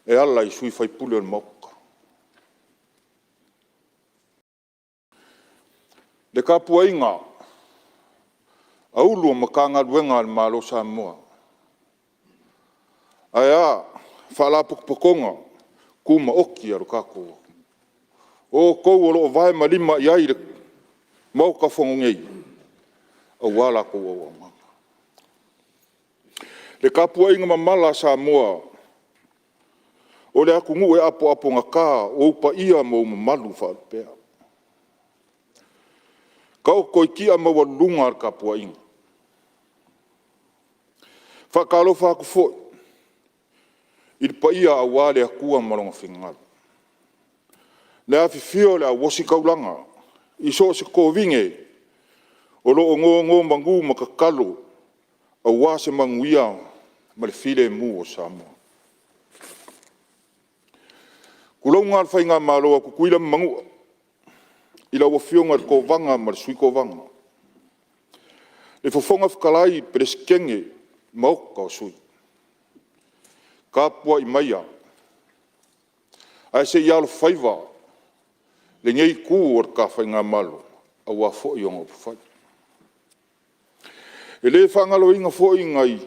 e ala i sui usufono o le Maota. Le tapuaiga a Ofisa Sili o Pulega o Matagaluega a le Malo o Samoa, ae a Faalapotopotoga Tumaoti a lo tatou atunuu. O outou o lo o vae ma lima i ai le Maota Fono nei, aua la outou auaunaga. Le tapuaiga mamala a Samoa, o le atunuu e apoapogata ou paia ma ou mamalu faalupea. Taoto i tia maualuluga le tapuaiga. E faatalofa atu foi i le paia aua le Atua ma Lona finagalo, le afifio o le au ositaulaga i so o se tovine o lo o nonomanu ma tatalo aua se manuia ma le filemu o Samoa. Tulouna le Faigamalo a Tutuila ma Manua, i lau Afioga i le Kovana ma le Sui Kovana, le Fofoga Fetalai, Peresetene ma Maota o Sui. Tapuai maia ae se i alofaiva lenei Itu o le ta Faigamalo aua foi ona upufai. E le faagaloina foi nai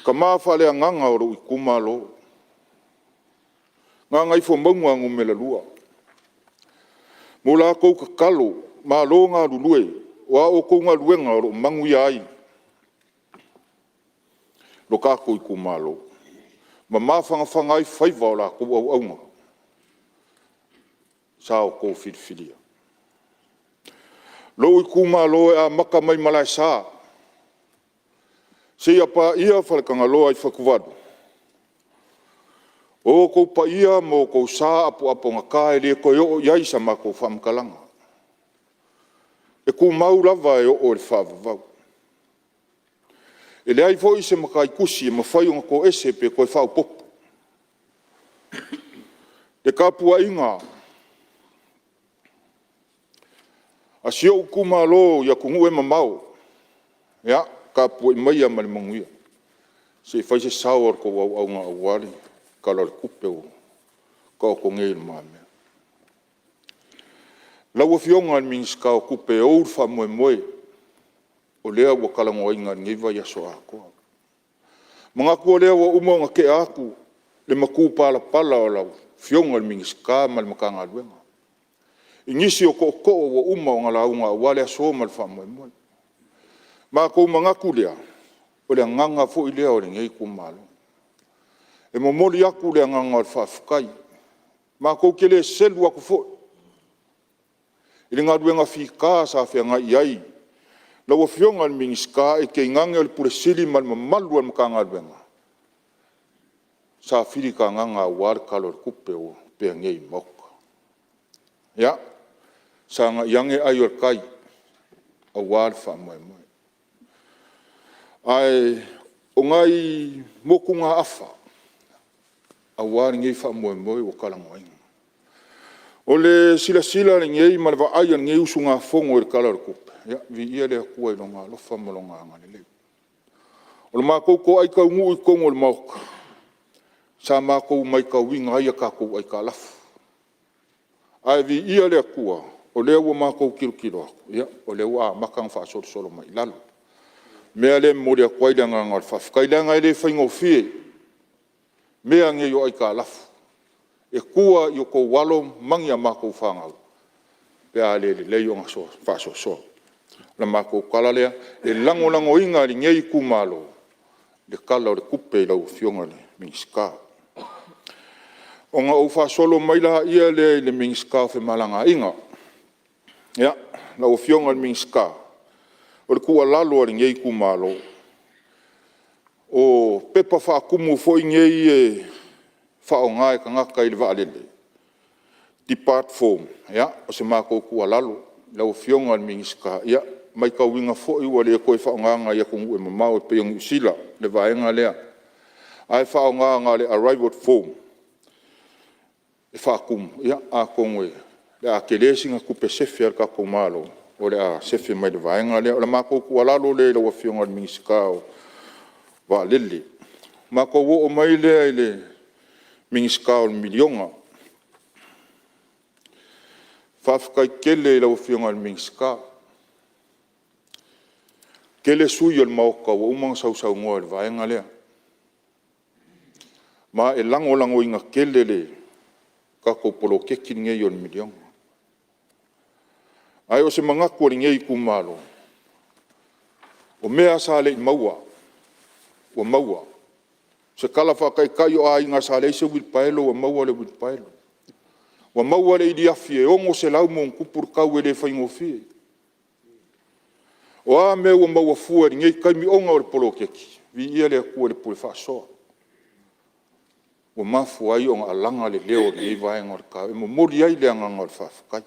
tama faaleagaga o lou itumalo, Gagaifomauga 2, mo la outou tatalo, malo galulue, o a outou galuega o lo o manuia ai lo tatou itumalo ma mafanafana ai faiva o la outou auauna sa outou filifilia. Lou itumalo e amata mai Malaesa seia paia Faletagaloa i Fatuvalu, o outou paia ma outou sa apoapogata e le toe oo i ai sa matou faamatalaga, e tumau lava e oo i le faavavau. E leai foi se matai tusi e mafai ona toese pe toe faaopoopo. Le tapuaiga a si ou itumalo i atunuu e mamao, ia tapuai maia ma le manuia se i fai se sao o le tou auauna aua le Tala o le Tupe ua taoto nei i lumamea. Lau Afioga i le Minisita o Tupe e ou le faamoemoe o lea ua talanoaina i lenei vaiaso atoa. Ona manatu o lea ua uma ona tea atu le matupalapala o lau Afioga i le Minisita ma le Matagaluega i nisi o tootoo ua uma ona lauga aua le aso ma le faamoemoe. Ona matou manatu lea, o le agaga foi lea o lenei itumalo. E momoli atu le agaga o le faafetai. Matou te le selu atu foi i le galuega fita sa feagai i ai lau Afioga i le Minisita, ae tainane o le Ofisa Sili o Pulega ma le mamalu o le Matagaluega sa filitagaga aua le Tala o le Tupe ua opea nei i le Maota. Ia, sagai ane ai o le tai aua le faamoemoe. Ae o nai motugaafa aua lenei faamoemoe ua talanoaina. O le silasila a lenei ma le vaai a lenei usugafono i le Tala o le Tupe, ia viia le Atua i Lona alofa ma Lona agalelei. O le matou toai taunuu i totonu o le Maota, sa matou matauina ai a tatou aitalafu. Ae viia le Atua o lea ua matou tilotilo atu, o lea ua amata ona faasolosolo mai i lalo. O le mea lea e momoli atu ai le agaga o le faafetai, leaga e le faigofie mea nei o aitalafu, e tua i o outou alo ma ni a matou fanau pe a le lelei ona faasoasoa. O le matou tala lea, e lagolagoina e lenei itumalo le Tala o le Tupe i lau Afioga i le Minisita. Ona ou faasolo mai lea i le Minisita o Femalagaaiga. Ia, lau Afioga i le Minisita, o le tuualalo a lenei itumalo, o pepa faatumu foi nei e faaaoga e tagata i le vaalele, depart form, ia o se matou tuualalo i lau Afioga i le Minisita, ia Matauina foi ua le toe faaaogaina i atunuu e mamao e pei o Niu Sila le vaega lea, ae faaaoga na o le arrival form e faatumu. Ia atonu o le a tele sina tupe sefe a le tatou Malo o le a sefe mai le vaega lea. O le matou tuualalo lea i lau Afioga i le Minisita o Vaalele. Ona matou oo mai lea i le Minisita o le Miliona. Faafetai tele i lau Afioga i le Minisita. E toatele sui usufono o le Maota ua uma ona sausaunoa i le vaega lea, ma e lagolagoina tele le tatou poloketi lenei o le miliona. Ae o se manatu o lenei itumalo, o mea lava sa le i maua, ua maua. O se tala faataitai o aiga sa leai se uilipaelo ua maua le uilipaelo. Ua maua le iliafi e $600+ le tau e le faigofie. O a mea ua maua fua i lenei taimi ona o le poloketi, viia le Atua i le pule faasoa ua mafua ai ona alaga le leo o lenei vaega o le taua e momoli ai le agaga o le faafetai.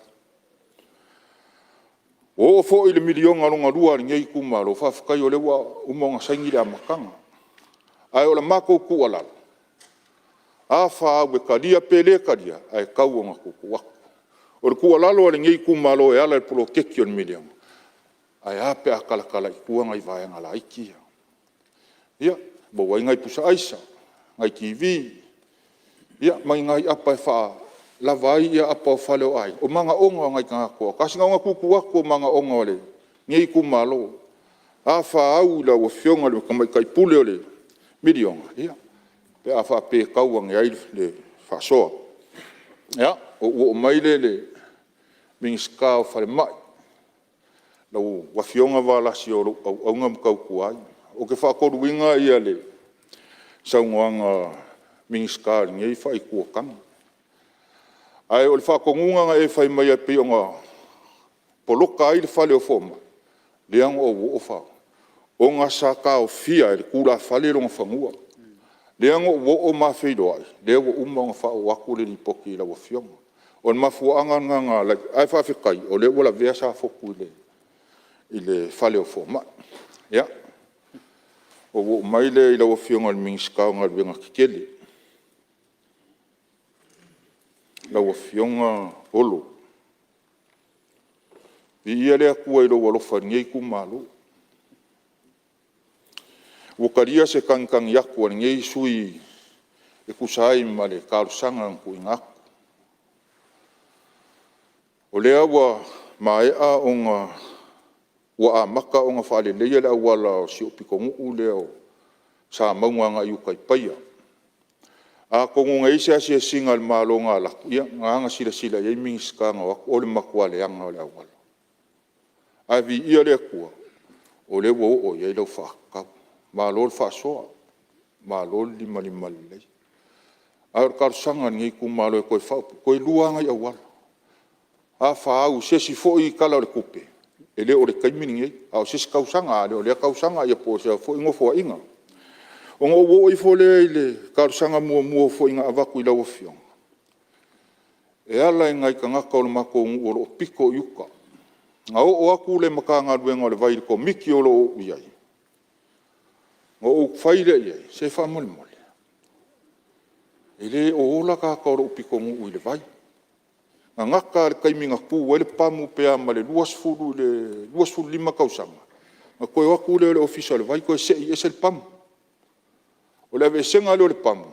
Ua oo foi i le miliona lona lua a lenei itumalo, faafetai o lea ua uma ona saini le amataga. Ae o le matou tuualalo, a fa au e talia pe le talia, ae tau ina tuutuu atu. O le tuualalo a lenei itumalo e ala i le poloketi o le miliona, ae a pe a talatala i tua nai vaega laiti ia. Ia maua ai nai pusa aisa, nai TV, ia ma ni nai apa e faalava ai apa o fale o aiga, o manaoga o nai tagata toatasi. Na ona tuutuu atu o manaoga o lenei itumalo. A fa au i lau Afioga i le Tamaitai Pule o le miliona, ia, pe a faapea e tau ane ai le faasoa. Ia, ona ou oo mai lea i le Minisita o le Falemai, lau Afioga Valasi o lou auauna ma tautua ai. Ou te faatoluina le saunoaga a le Minisita i lenei faa-Itu o le tagi. Ae o le faatonuga na e fai maia e pei ona poloka ai le fale o fomai, lea na ou oo ona sa taofia e le tulafale lona fanua. Lea na ou oo ma feiloai, lea ua uma ona faaoo atu le lipoti i lau Afioga. O le mafuaaga lena na ala ai, ae faafetai o lea ua lavea Safotu i le fale o fomai. Ia, ona ou oo mai lea i lau Afioga i le Minisita o Galuega Tetele, lau Afioga Olo. Viia le Atua i lou alofa i lenei itumalo. Ua talia se tagitagi atu a lenei sui usufono e tusa ai ma le talosaga na tuuina atu. O lea ua maea ona ua amata ona faaleleia le auala o si ou pitonuu lea o Samauga agai i uta i Paia. Atonu na i ai se asiasiga a le Malo na alu atu, ia na ala ona silasila i ai Minisita na o atu, o le matua leaga o le auala. Ae viia le Atua o lea ua oo i ai lau faatatau. Malo le faasoa, malo le limalima lelei. A o le talosaga a lenei itumalo e toe faaopoopo, toe lua lava nai auala. A fa au i se isi foi Tala o le Tupe, e le o le taimi lenei, a o se isi tausaga, a le o lea tausaga po o sea foi Nofoaiga. Ona ou oo ifo lea i le talosaga muamua foi na avatu i lau Afioga, e ala i nai tagata o le matou nuu o lo o pito i uta. Na oo atu le Matagaluega o le Vai i le Komiti o lo o ou i ai, ona ou fai lea i ai, se faamolemole, e le o ola tagata o lou pitonuu i le vai. Na gata lava i le taimi na tu ai le pamu pe a ma le 20 i le 25 tausaga, ona toe o atu lea o le Ofisa o le Vai toe se'i ese le pamu. O le aveeseina lea o le pamu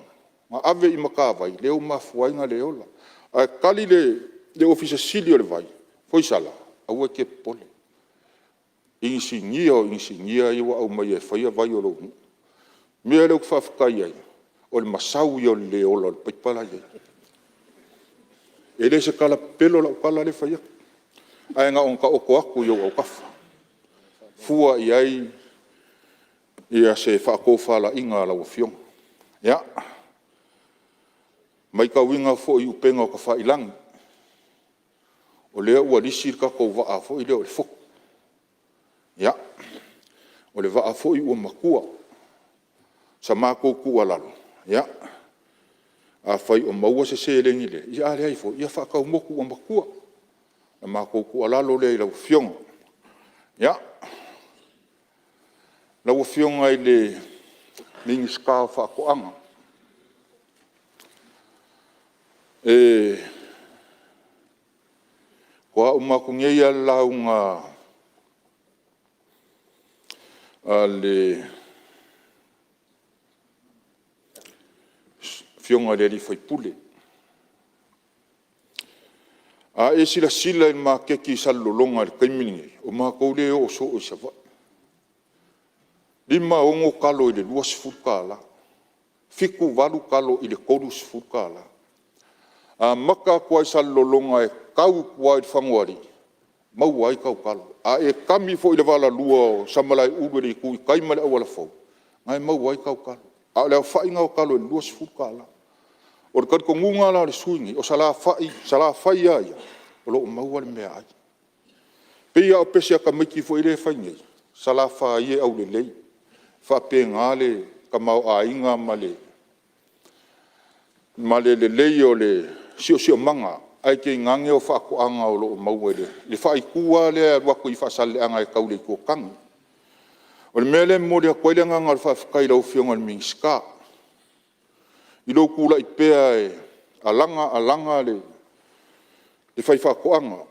ma ave i Matavai lea ua mafua ai ona le ola. Ae tali le Ofisa Sili o le Vai, Foisala aua e te popole, inisinia o inisinia ia ua aumaia e faia vai o lou nuu. O le mea lea ou te faafetai ai, o le masau ia o le le ola o le paipa la e i ai. E le o se tala pepelo lau tala lea e fai atu, ae na ona taoto atu i ou autafa, fua i ai se faatofalaiga a lau Afioga. Ia, matauina foi i upega o tafailagi, o lea ua lisi le tatou vaa foi lea o le Fotu. Ia, o le vaa foi ua matua. O sa matou tuualalo, ia, afai o maua se seleni lea, ia a leai foi, ia faatau motu ua matua. O le matou tuualalo lea i lau Afioga. Ia, lau Afioga i le Minisita o Faatoaga, faatoa uma atu nei lava le lauga a le Afioga i le sui usufono. A e silasila i le maketi i Salelologa i le taimi lenei, o matou lea e o soo i Savaii, e 56 talo i le $20, 78 talo i le $30. E amata atu lava i Salelologa e tau i tua i Lefagaoalii, e maua ai tau talo. A e kami foi i le valalua o Samalaeulu i le itu i tai ma le auala fou, o lena e maua ai tau talo. A o le aofai lena o talo i le $20. O le talitonuga la o le sui usufono lenei, o Salafai lava ia, o lo o maua le meaai. E pei lava o pese a tamaiti foi lea e fai nei, Salafai e aulelei. E faapena le tamaoaiga ma le lelei o le siosiomaga, ae tainane o faatoaga o lo o maua i le faaitu lava lea e alu atu i Faasaleleaga e tau i le Itu o Tane. O le mea lea e momoli atu ai le agaga o le faafetai i lau Afioga i le Minisita i lou tulai pea e alaga alaga le faifaatoaga.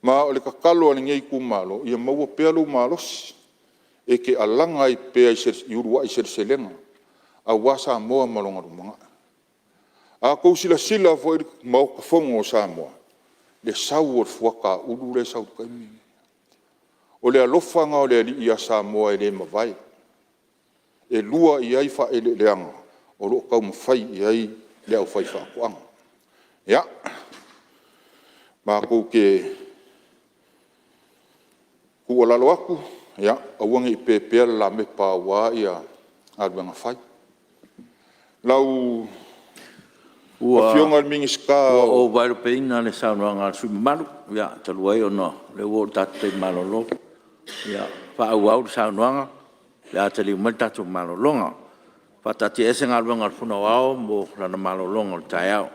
Ma o le tatalo a lenei itumalo, ia maua pea lou malosi e te alaga ai pea i uluai seleselega aua Samoa ma lona lumanai. A outou silasila foi le Maota Fono o Samoa, i le sau o le fuata ulu lea e sau i le taimi lenei, o le alofa lena o le Alii ia Samoa e le mavae. E lua i ai faaeleeleaga o lo o taumafai i ai le aufaifaatoaga. Ia, matou te tuualalo atu, aua ne i pepea le lamepa aua galuega fai. Lau Afioga i le Minisita o… Ua ou vaelupeina le saunoaga a le sui usufono mamalu, talu ai ona o lea ua oo i le tatou taimi malolo. Ia faaauau le saunoaga pe a taliu mai le tatou malologa. E faataatiaese Galuega a le Fono Aoao mo lana malologa o le taeao.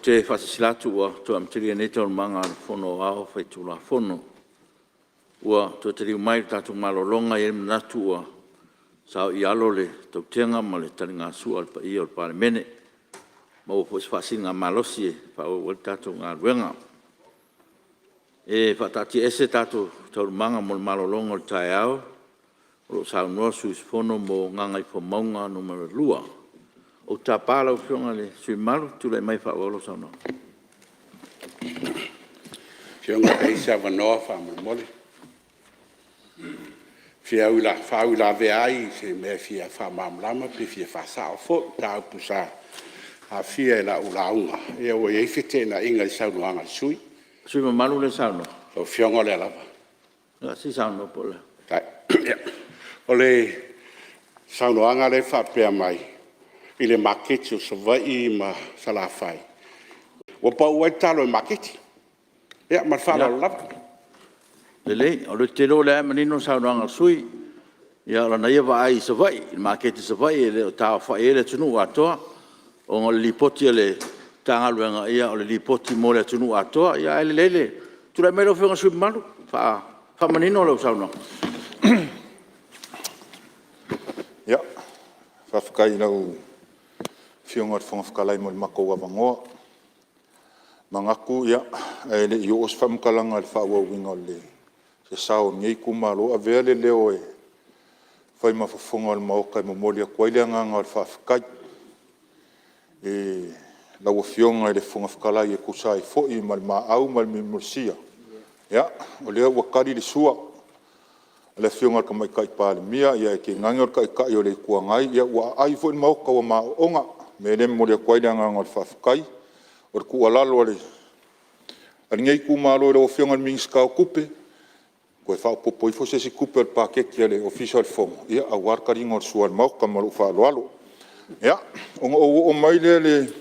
te faasilasila atu ua toe amatalia nei Taualumaga a le Fono Aoao Faitulafono. Ua toe taliu mai le tatou malologa, e i ai le manatu ua saoialo le tautega ma le taligasua a le paia o le Palemene, maua foi se faasiligamalosi e faaauau ai le tatou galuega. E faataatiaese tatou Taualumaga mo le malologa o le taeao o lo o saunoa le sui usufono mo Gagaifomauga 2. Ou te tapa lau Afioga i le sui usufono mamalu e tulai mai e faaauau lau saunoaga. Lau Afioga pe i ai se avanoa faamolemole. E fia faauilavea ai i se mea e fia faamalamalama pe fia faasao foi i mataupu sa aafia i lau lauga, ia ua i ai feteenaiga i saunoaga a le sui usufono. Le sui usufono mamalu lea e saunoa? Lau Afioga o Lea lava. Ia se i saunoa po o le a… O le saunoaga lea e faapea mai i le maketi o Savaii ma Salafai ua pau ai talo i le maketi. Ia ma le faaaloalo lava. Lelei, ou te iloa o lea lava e manino le saunoaga a le sui usufono. Ia o lana ia vaai i Savaii i le maketi i Savaii e le o taaofai ai le atunuu atoa ona o le lipoti a le Matagaluega, o le lipoti mo le atunuu atoa. Ae lelei le tulai mai lau Afioga i le sui usufono mamalu e faamanino lau saunoaga. Ia, faafetai i lau Afioga i le Fofoga Fetalai mo le matou avanoa. E manatu ae le i oo se faamatalaga i le faaauauina o se sao o lenei itumalo, e avea le leo e fai ma fofoga o le Maota e momoli atu ai le agaga o le faafetai i lau Afioga i le Fofoga Fetalai e tusa ai foi ma le maau ma le mulimulisua. Ia, o lea ua tali le sua a le Afioga i le Tamaitai Palemia, ae tainane o le Taitai o le Itu Agai, ua aai foi le Maota ua ma oona. O le mea lea e momoli atu ai le agaga o le faafetai. O le tuualalo a lenei itumalo i lau Afioga i le Minisita o Tupe, toe faaopoopo ifo se isi tupe a le paketi a le Ofisa o le Fono aua le taliga o le sua a le Maota. Ma lou faaaloalo. Ia, ona ou oo mai lea i le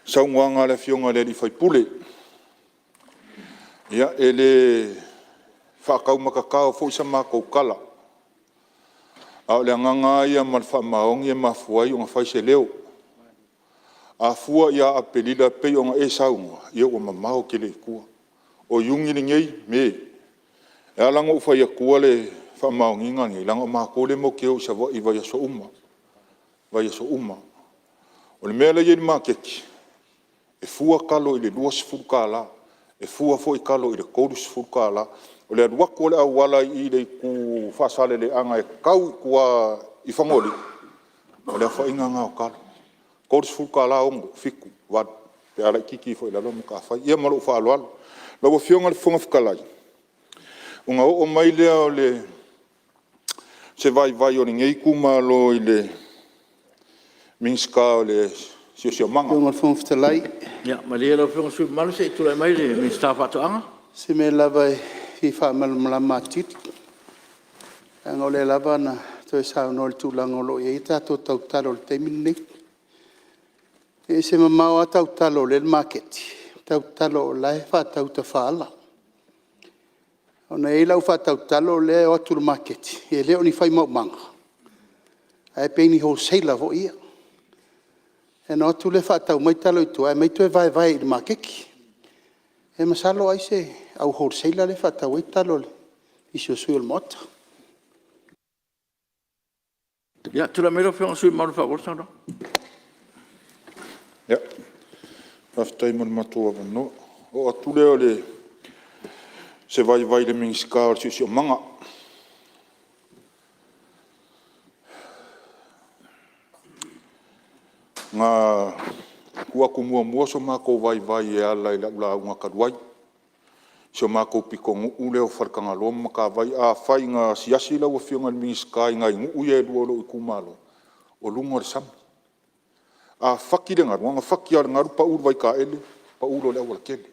saunoaga a le Afioga i le sui usufono. Ia, e le faataumatatao foi sa matou tala, a o le agaga lava ia ma le faamaoni e mafua ai ona fai se leo. A fua ia Aperila e pei ona e saunoa, ia ua mamao tele i tua. O Iuni lenei, Me. E ala ona ou fai atua le faamaoniga lenei, leaga o matou lea matou te o i Savaii i vaiaso uma, vaiaso uma. O le mea la e i ai i le maketi, e fua talo i le $20, e fua foi talo i le $30. O le alu atu o le auala i le itu Faasaleleaga e tau i tua i Fagalii, o le aofaiga lena o talo, $30, 6, 7, 8 pe a laitiiti ifo i lalo le matafai. Ia ma lou faaaloalo. Lau Afioga i le Fofoga Fetalai, ona oo mai lea o se vaivai o lenei itumalo i le Minisita o le Siosiomaga. Lau Afioga i le Fofoga Fetalai… Ia malie lau Afioga i le sui usufono mamalu se i tulai mai le Minisita o Faatoaga. O se mea lava e fia faamalamalama atili, leaga o lea lava na toe saunoa i le tulaga o lo o i ai tatou tautalo i le taimi lenei. E ese mamao lava tautalo o lea e i le maketi, ma tautalo o la e faatau i tafaala. Ona e i ai lau faatautalo lea e o atu i le maketi, e le o ni fai maumaga, ae pei ni wholesaler foi ia. Ona o atu lea faatau mai talo i tua, ae aumai toe vaevae i le maketi. Ia masalo ai se au wholesaler lea e faatau ai talo a nisi o sui usufono o le Maota. Ia tulai mai lau Afioga i le sui usufono mamalu e faaauau le saunoaga. Faafetai mo le matou avanoa. Ona oo atu lea o se vaivai i le Minisita o le Siosiomaga. Na tuu atu muamua so matou vaivai e ala i lau lauga talu ai i si o matou pitonuu lea o Faletagaloa ma Matavai. Afai na asiasi lau Afioga i le Minisita i nai nuu ia e lua o lou itumalo, o luga o le sami. A fati le galu, na ona fati lava o le galu pau i le vaitaele pau loa i le aualatele.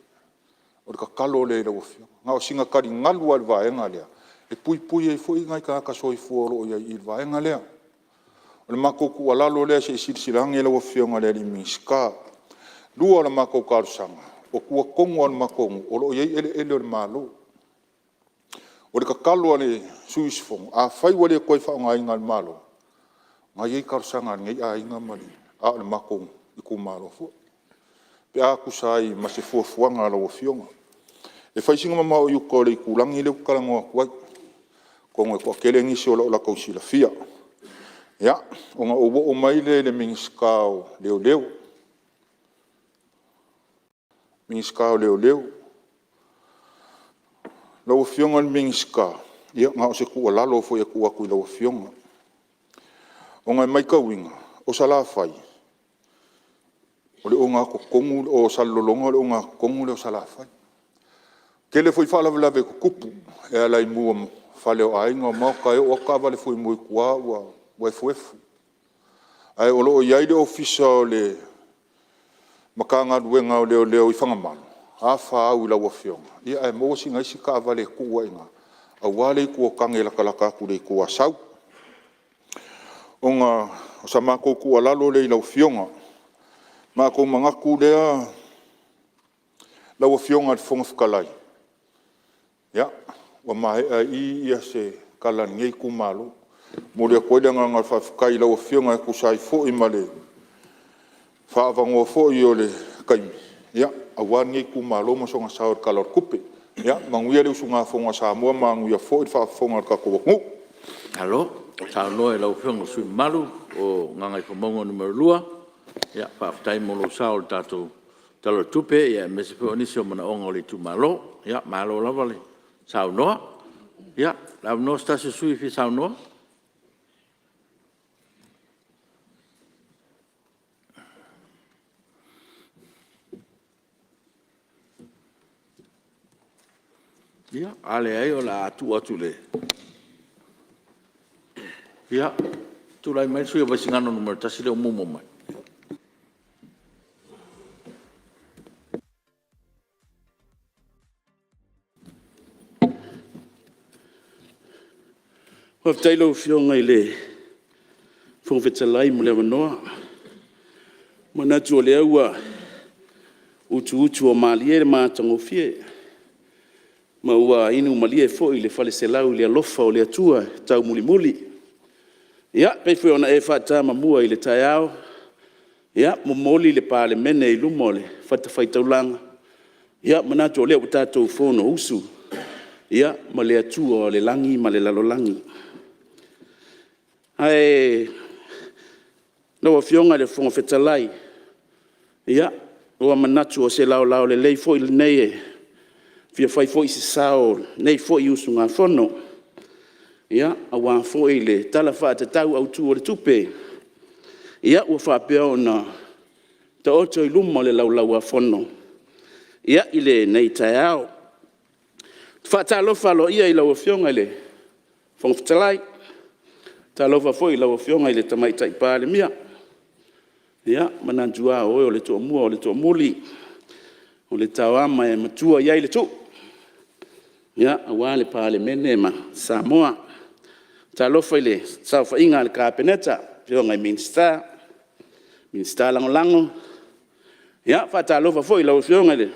O le tatalo lea i lau Afioga, na o sina taligalu lava i le vaega lea e puipui ai foi nai tagata soifua o lo o i ai i le vaega lea. O le matou tuualalo lea se i silasila ane lau Afioga i le Minisita. Lua o a matou talosaga, o tua tonu lava o le matou nuu o lo o i ai eleele o le Malo. O le tatalo a le sui usufono, afai ua le toe faaaogaina e le Malo, o lena e i ai talosaga a lenei aiga, a o le matou itumalo foi. pe a tusa ai ma se fuafuaga a lau Afioga. E fai sina mamao i uta o le itulagi lea ou te talanoa atu ai, atonu e toatele nisi o lo o latou silafia. Ia, ona ou oo mai lea i le Minisita o Leoleo. Lau Afioga i le Minisita, ia na o se tuualalo foi e tuu atu i lau Afioga, ona e matauina o Salafai, o Salelologa o le ogatotonu lea o Salafai. E tele foi faalavelave tutupu e ala i mu o fale o aiga, o maota, e oo atu taavale fuimu i tua ua efuefu. Ae o lo o i ai le Ofisa o le Matagaluega o Leoleo i Fagamalo, a fa au i lau Afioga, ae maua sina isi taavale e tuu ai i ina, aua le itu o tane e latalata atu i le itu Asau. Ona o sa matou tuualalo lea i lau Afioga. Ona matou manatu lea lau Afioga i le Fofoga Fetalai, ia, ua maea ai i se tala a lenei itumalo. E momoli atu ai le agaga faafetai i lau Afioga e tusa ai foi ma le faaavanoa foi o le taimi, aua lenei itumalo ma sona sao i le Tala o le Tupe. Ia manuia le usugafono a Samoa, manuia foi le faafofoga a le tatou atunuu. Malo saunoa i lau Afioga i le sui usufono mamalu mo Gagaifomauga 2. Faafetai mo lou sao i le tatou Tala o le Tupe aemaise foi o nisi o manaoga o le itumalo. Malo lava le saunoa. Ia, o le avanoa o se tasi o sui usufono e fia saunoa. Ia, a leai o le a tuu atu i le… Ia, tulai mai le sui usufono mo Vaisigano 1 lea ua muamua mai. Faafetai i lau Afioga i le Fofoga Fetalai mo le avanoa. E manatu o lea ua utuutu ua malie le matagofie ma ua inu malie foi le faleselau i le alofa o le Atua taumulimuli. Ia, e pei foi ona e faatamamua i le taeao, ia momoli le Palemene i luma o le fatafaitaulaga, ia manatu o lea ua tatou fonousu ma le Atua o le lagi ma le lalolagi. Ae lau Afioga i le Fofoga Fetalai, ia ua manatu o se laolao lelei foi lenei e fia fai foi se sao o lenei foi usugafono, aua foi le Tala Faatatau Autu o le Tupe ua faapea ona taoto i luma o le Laulau-a-Fono i lenei taeao. E faatalofa aloaia i lau Afioga i le Fofoga Fetalai, faatalofa foi i lau Afioga i le Tamaitai Palemia, ia manatu lava o oe o le Toomua o le Toomuli, o le Tauama e matua i ai le tuu aua le Palemene ma Samoa. Talofa i le saofaiga a le Kapeneta, afioga i Minisita, Minisita Lagolago. Ia faatalofa foi i lau Afioga i le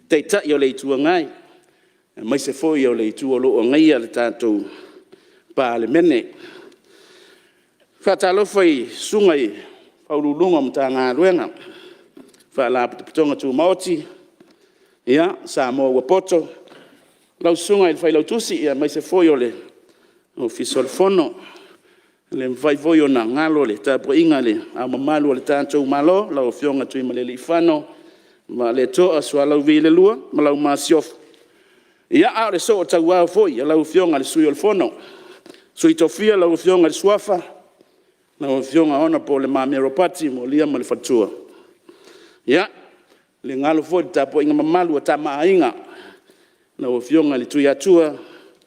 Taitai o le Itu Agai, aemaise foi o le Itu o lo o agaia le tatou Palemene. Faatalofa i Susuga i Faauluuluga o Matagaluega, Faalapotopotoga Tumaoti Samoa ua poto, lau Susuga i le Failautusi aemaise foi o le Ofisa o le Fono. E le mafai foi ona galo le tapuaiga a Le Ao Mamalu o le tatou Malo lau Afioga Tuimalealiifano Vaaleto'a Sualauvi II ma lau Masiofo, a o le sootauau foi o lau Afioga i le Sui o le Fono Sui Tofia, lau Afioga i le Suafa, lau Afioga Hon Le Mamea Ropati Mualia ma le Faletua. E le galo foi le tapuaiga mamalu a Tama a Aiga, lau Afioga i le Tuiatua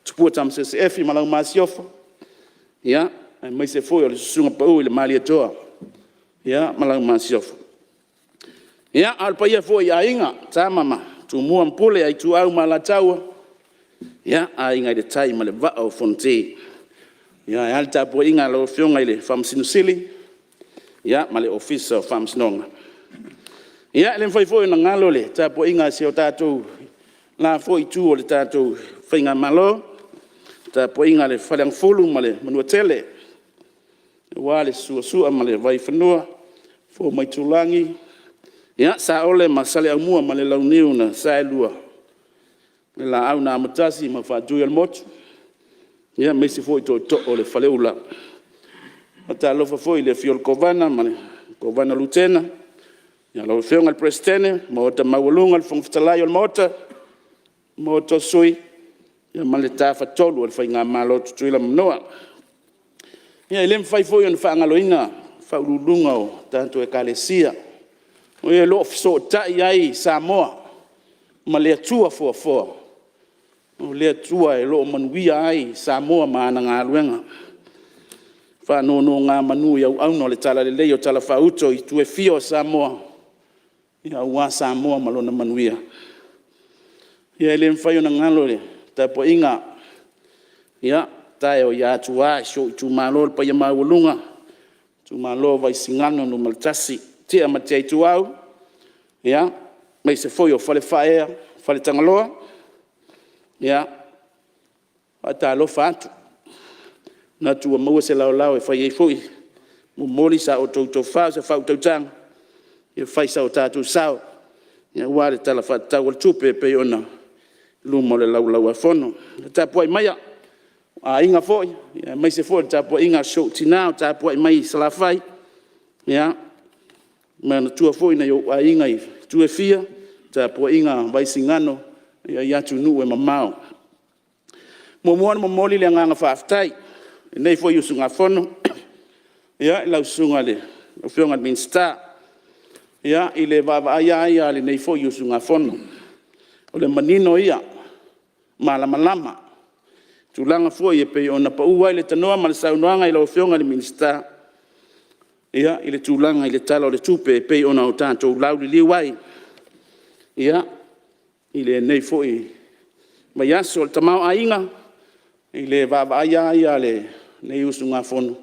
Tupua Tamasese Efi ma lau Masiofo, aemaise foi o le Susuga Pau i le Malietoa ma lau Masiofo. Ia, a o le paia foi i Aiga, Tama ma Tumua ma Pule, Ituau ma Alataua, Aiga i le Tai ma le Vaa o Fonoti. Ae a le tapuaiga a lau Afioga i le Faamasino Sili ma le Ofisa o Faamasinoga. Ia, e le mafai foi ona galo le tapuaiga a si o tatou le la foi itu o le tatou faigamalo, le tapuaiga a le Faleagafulu ma le Manuatele aua le Sua o Sua ma le Vaifanua, Fofo ma Aitulagi, Ia, Saole ma Saleaaumua ma le Launiu na Saelua, le Laau na Amotasi ma le Faatuiolemotu, aemaise foi tootoo o le Faleula. E faatalofa foi i le afio o le Kovana ma le Kovana Lutena, lau Afioga i le Peresetene ma le Maota maualuga le Fofoga Fetalai o le Maota, Maota o Sui, ma le Tafatolu o le Faigamalo a Tutuila ma Manua. E le mafai foi ona faagaloina faauluuluga o tatou Ekalesia, o e o lo o fesootai ai Samoa ma le Atua foafoa, o le Atua o lo o manuia ai Samoa ma ana galuega. Faanonogamanu i auauna o le talalelei o talafaauto i itu e fia o Samoa, aua Samoa ma lona manuia. E le mafai ona galo le tapuaiga a tae o Atua i si ou itumalo le paia maualuga, itumalo o Vaisigano Nu.1, Tia ma Tia Ituau, aemaise foi o Falefaaea Faletagaloa. E faatalofa atu, manatu ua maua se laolao e fai ai foi, momoli sa outou tofa ma sa faautautaga e fai so tatou sao aua le Tala Faatatau o le Tupe e pei ona i luma o le Laulau-a-Fono. Tapuai maia aiga foi aemaise foi le tapuaiga a si ou tina o tapuai mai i Salafai. Ia manatua foi nai ou aiga i itu e fia, tapuaiga a Vaisigano i atunuu e mamao. E muamua ona momoli le agaga faafetai a lenei foi usugafono i lau Susuga i le Minisita i le vaavaai lava ia a lenei foi usugafono, o le manino ia, malamalama i tulaga foi e pei ona pau ai le tanoa ma le saunoaga i lau Afioga i le Minisita i le tulaga i le Tala o le Tupe e pei ona tatou lauliliu ai i lenei foi vaiaso. O le tamaoaiga i le vaavaai lava ia a lenei usugafono,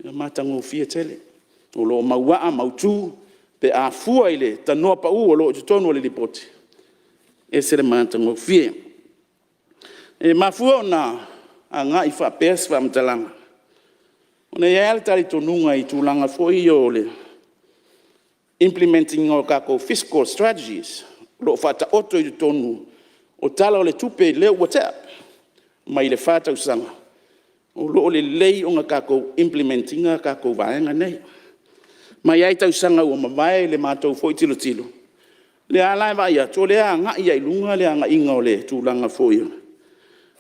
ua matagofie tele, o lo o mauaa mautu pe a fua i le tanoa pau o lo o i totonu o le Lipoti, e ese le matagofie. E mafua ona agai faapea se faamatalaga, ona e i ai lava le talitonuga i tulaga foi ia o le implement ina o tatou fiscal strategies o lo o faataoto i totonu o Tala o le Tupe lea ua tea mai le fa tausaga, o lo o lelei ona tatou implement ina tatou vaega nei. Ma e i ai tausaga ua mavae i le matou foi tilotilo, o lea lava la e vaai atu o lea e agai lava i luga le agaiga o le tulaga foi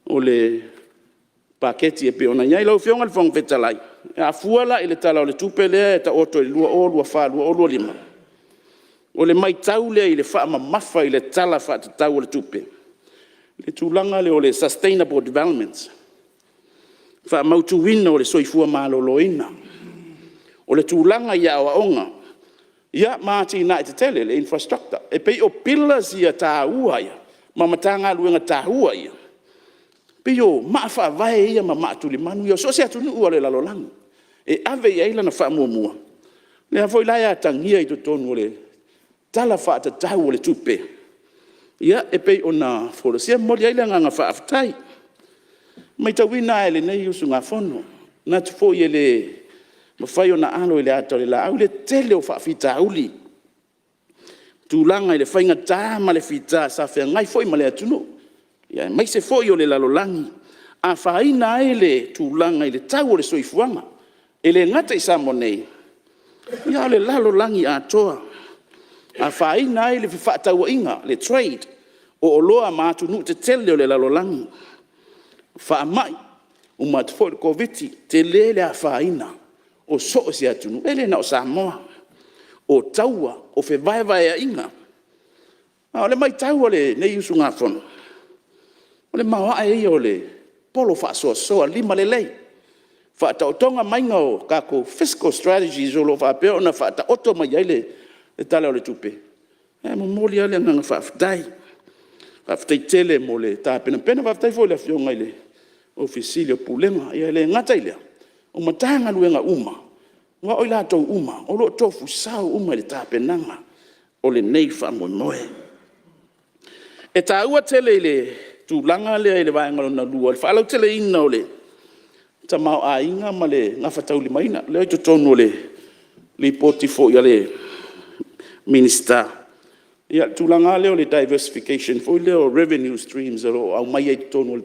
o le paketi e pei ona i ai. Lau Afioga i le Fofoga Fetalai, a fua la i le Tala o le Tupe lea e taoto i le 2024/2025, o le matau lea i le faamamafa i le Tala Faatatau o le Tupe, i le tulaga lea o le sustainable development, faamautuina o le soifua maloloina, o le tulaga i aoaoga ma atinae tetele le infrastructure. E pei o pillars taua ia ma Matagaluega taua ia, e pei o maa faavae ia ma maa tulimanu ia o so o se atunuu lava o le lalolagi e ave i ai lana faamuamua, lea foi la e atagia i totonu o le Tala Faatatau o le Tupe e pei ona folasia. E momoli ai le agaga faafetai. E matauina lava e lenei usugafono, e manatu foi e le mafai ona alo i le ata o le laau le tele o faafitauli, tulaga i le faigata ma le fita sa feagai foi ma le atunuu aemaise foi o le lalolagi, afaina ai le tulaga i le tau o le soifuaga. E le gata i Samoa nei a o le lalolagi atoa, afaina ai le fefaatauaiga, le trade o oloa ma atunuu tetele o le lalolagi, faamai, uma atu foi le Koviti-19, tele le afaina o so o se atunuu, e le na o Samoa. O taua, o fevaevaeaiga. A o le matau a lenei usugafono, o le maoae ia o le polo faasoasoa limalelei, faataotoga maiga o tatou fiscal strategies o lo o faapea ona faataoto mai ai le Tala o le Tupe, e momoli lava le agaga faafetai. Faafetai tele mo le tapenapena, faafetai foi i le afioga i le Ofisa Sili o Pulega. E le gata i lea, o Matagaluega uma, aua o i latou uma o lo o tofu sao uma i le tapenaga o lenei faamoemoe. E taua tele i le tulaga lea i le vaega lona lua, le faalauteleina o le tamaoaiga ma le gafataulimaina, lea e i totonu o le Lipoti foi a le Minisita, ia o le tulaga lava lea o le diversification foi lea o revenue streams o lo o aumaia i totonu o le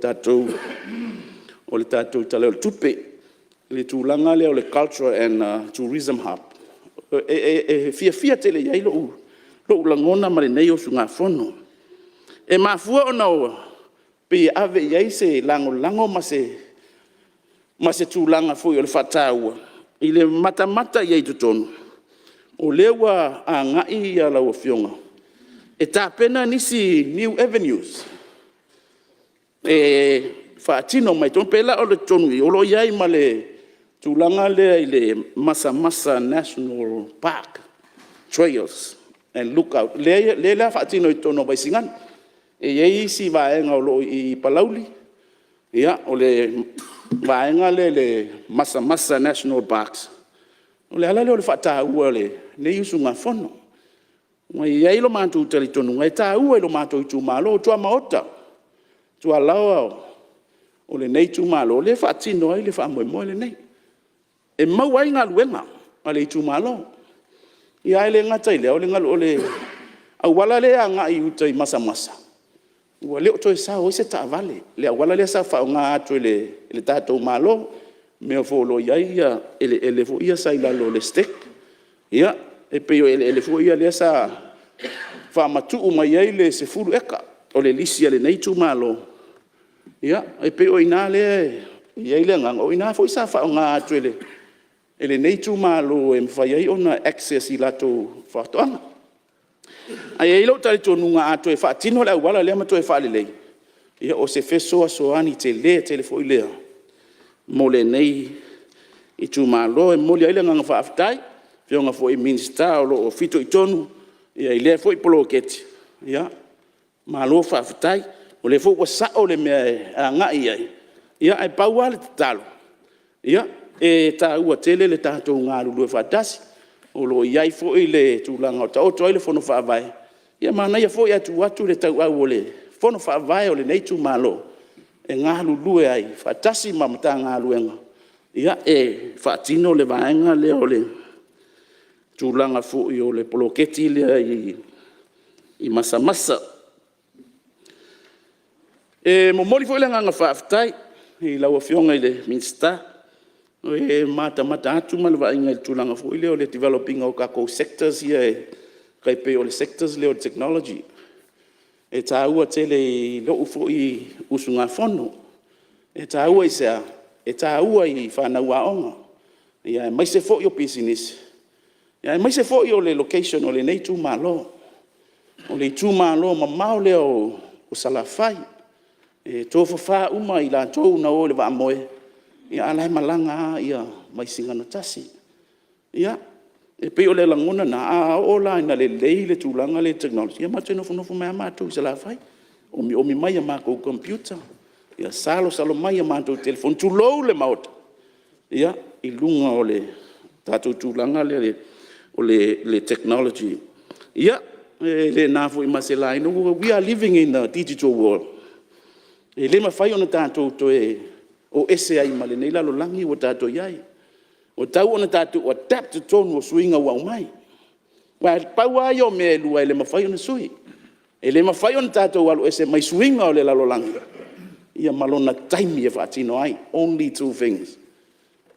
tatou Tala o le Tupe i le tulaga lea o le culture and tourism hub. E fiafia tele i ai lou lagona ma lenei usugafono. E mafua ona pei e ave i ai se lagolago ma se tulaga foi o le faataua i le matamata i ai i totonu, o lea ua agai lau Afioga e tapena nisi new avenues e faatino mai totonu. E pei la o totonu i i, o lo o i ai ma le tulaga lea i le Masamasa National Park Trails and Lookout, lea la e faatino i totonu o Vaisigano. E i ai isi vaega o lo o i Palauli, o le vaega lea i le Masamasa National Park. O le ala lea o le faataua e lenei usugafono. E i ai lo matou talitonuga e taua i lo matou itumalo, o tuamaota, o tualaoa o lenei itumalo lea e faatino ai le faamoemoe lenei. E maua ai galuega a le itumalo. Ae le gata i lea, o le auala lea e agai i uta i Masamasa, ua le o toe sao ai se taavale i le auala lea sa faaaoga atu e le tatou Malo, i mea foi o lo o i ai eleele foi ia sa i lalo o le STEC. Ia, e pei o eleele foi ia sa faamatuu mai ai le 10 eka o le lisi a lenei itumalo. Ia, e pei o i ina lea e i ai le agaga, o i ina foi sa faaaoga atu e lenei itumalo e mafai ai ona access i latou faatoaga. Ae i ai lou talitonuga a toe faatino le auala lea ma toe faalelei, ia o se fesoasoani tele tele foi lea mo lenei itumalo. E momoli ai le agaga faafetai i Afioga foi i Minisita o lo o fitoitonu i lea foi poloketi, malo faafetai. O lea foi ua sao le mea e agai i ai, ae pau lava le tatalo, e taua tele le tatou galulue faatasi. O lo o i ai foi le tulaga o taoto ai le Fono Faavae, ia manaia foi ae tuu atu le tauau o le Fono Faavae o lenei itumalo e galulue ai faatasi ma Matagaluega e faatino le vaega lea o le tulaga foi o le poloketi lea i Masamasa. E momoli foi le agaga faafetai i lau Afioga i le Minisita, o le matamata atu ma le vaaiga i le tulaga foi lea o le develop ina o tatou sectors ia tai pei o le sector lea o le technology. E taua tele i lou foi usugafono. E taua i se a? E taua i fanau aoga aemaise foi o pisinisi aemaise foi o le location o lenei itumalo. O le itumalo mamao lea o Salafai, e tofafa uma i latou na o i le vaamoe, a o la e malaga lava Vaisigano 1. Ia, e pei o le lagona lena, a oo la ina lelei le tulaga lea i le technology, ia matou nofonofo mai lava matou i Salafai, omiomi mai a matou computer, salosalo mai a matou telefoni, tulou le Maota, i luga o le tatou tulaga lea o le technology. Ia, e le na foi ma se laina, we are living in a digital world, e le mafai ona tatou toe o ese ai ma lenei lalolagi ua tatou i ai. Ua tatau ona tatou adapt i totonu o suiga ua aumai. Aua na pau lava ia o mea e lua e le mafai ona sui. E le mafai ona tatou alu ese mai suiga o le lalolagi ma lona taimi e faatino ai, only two things,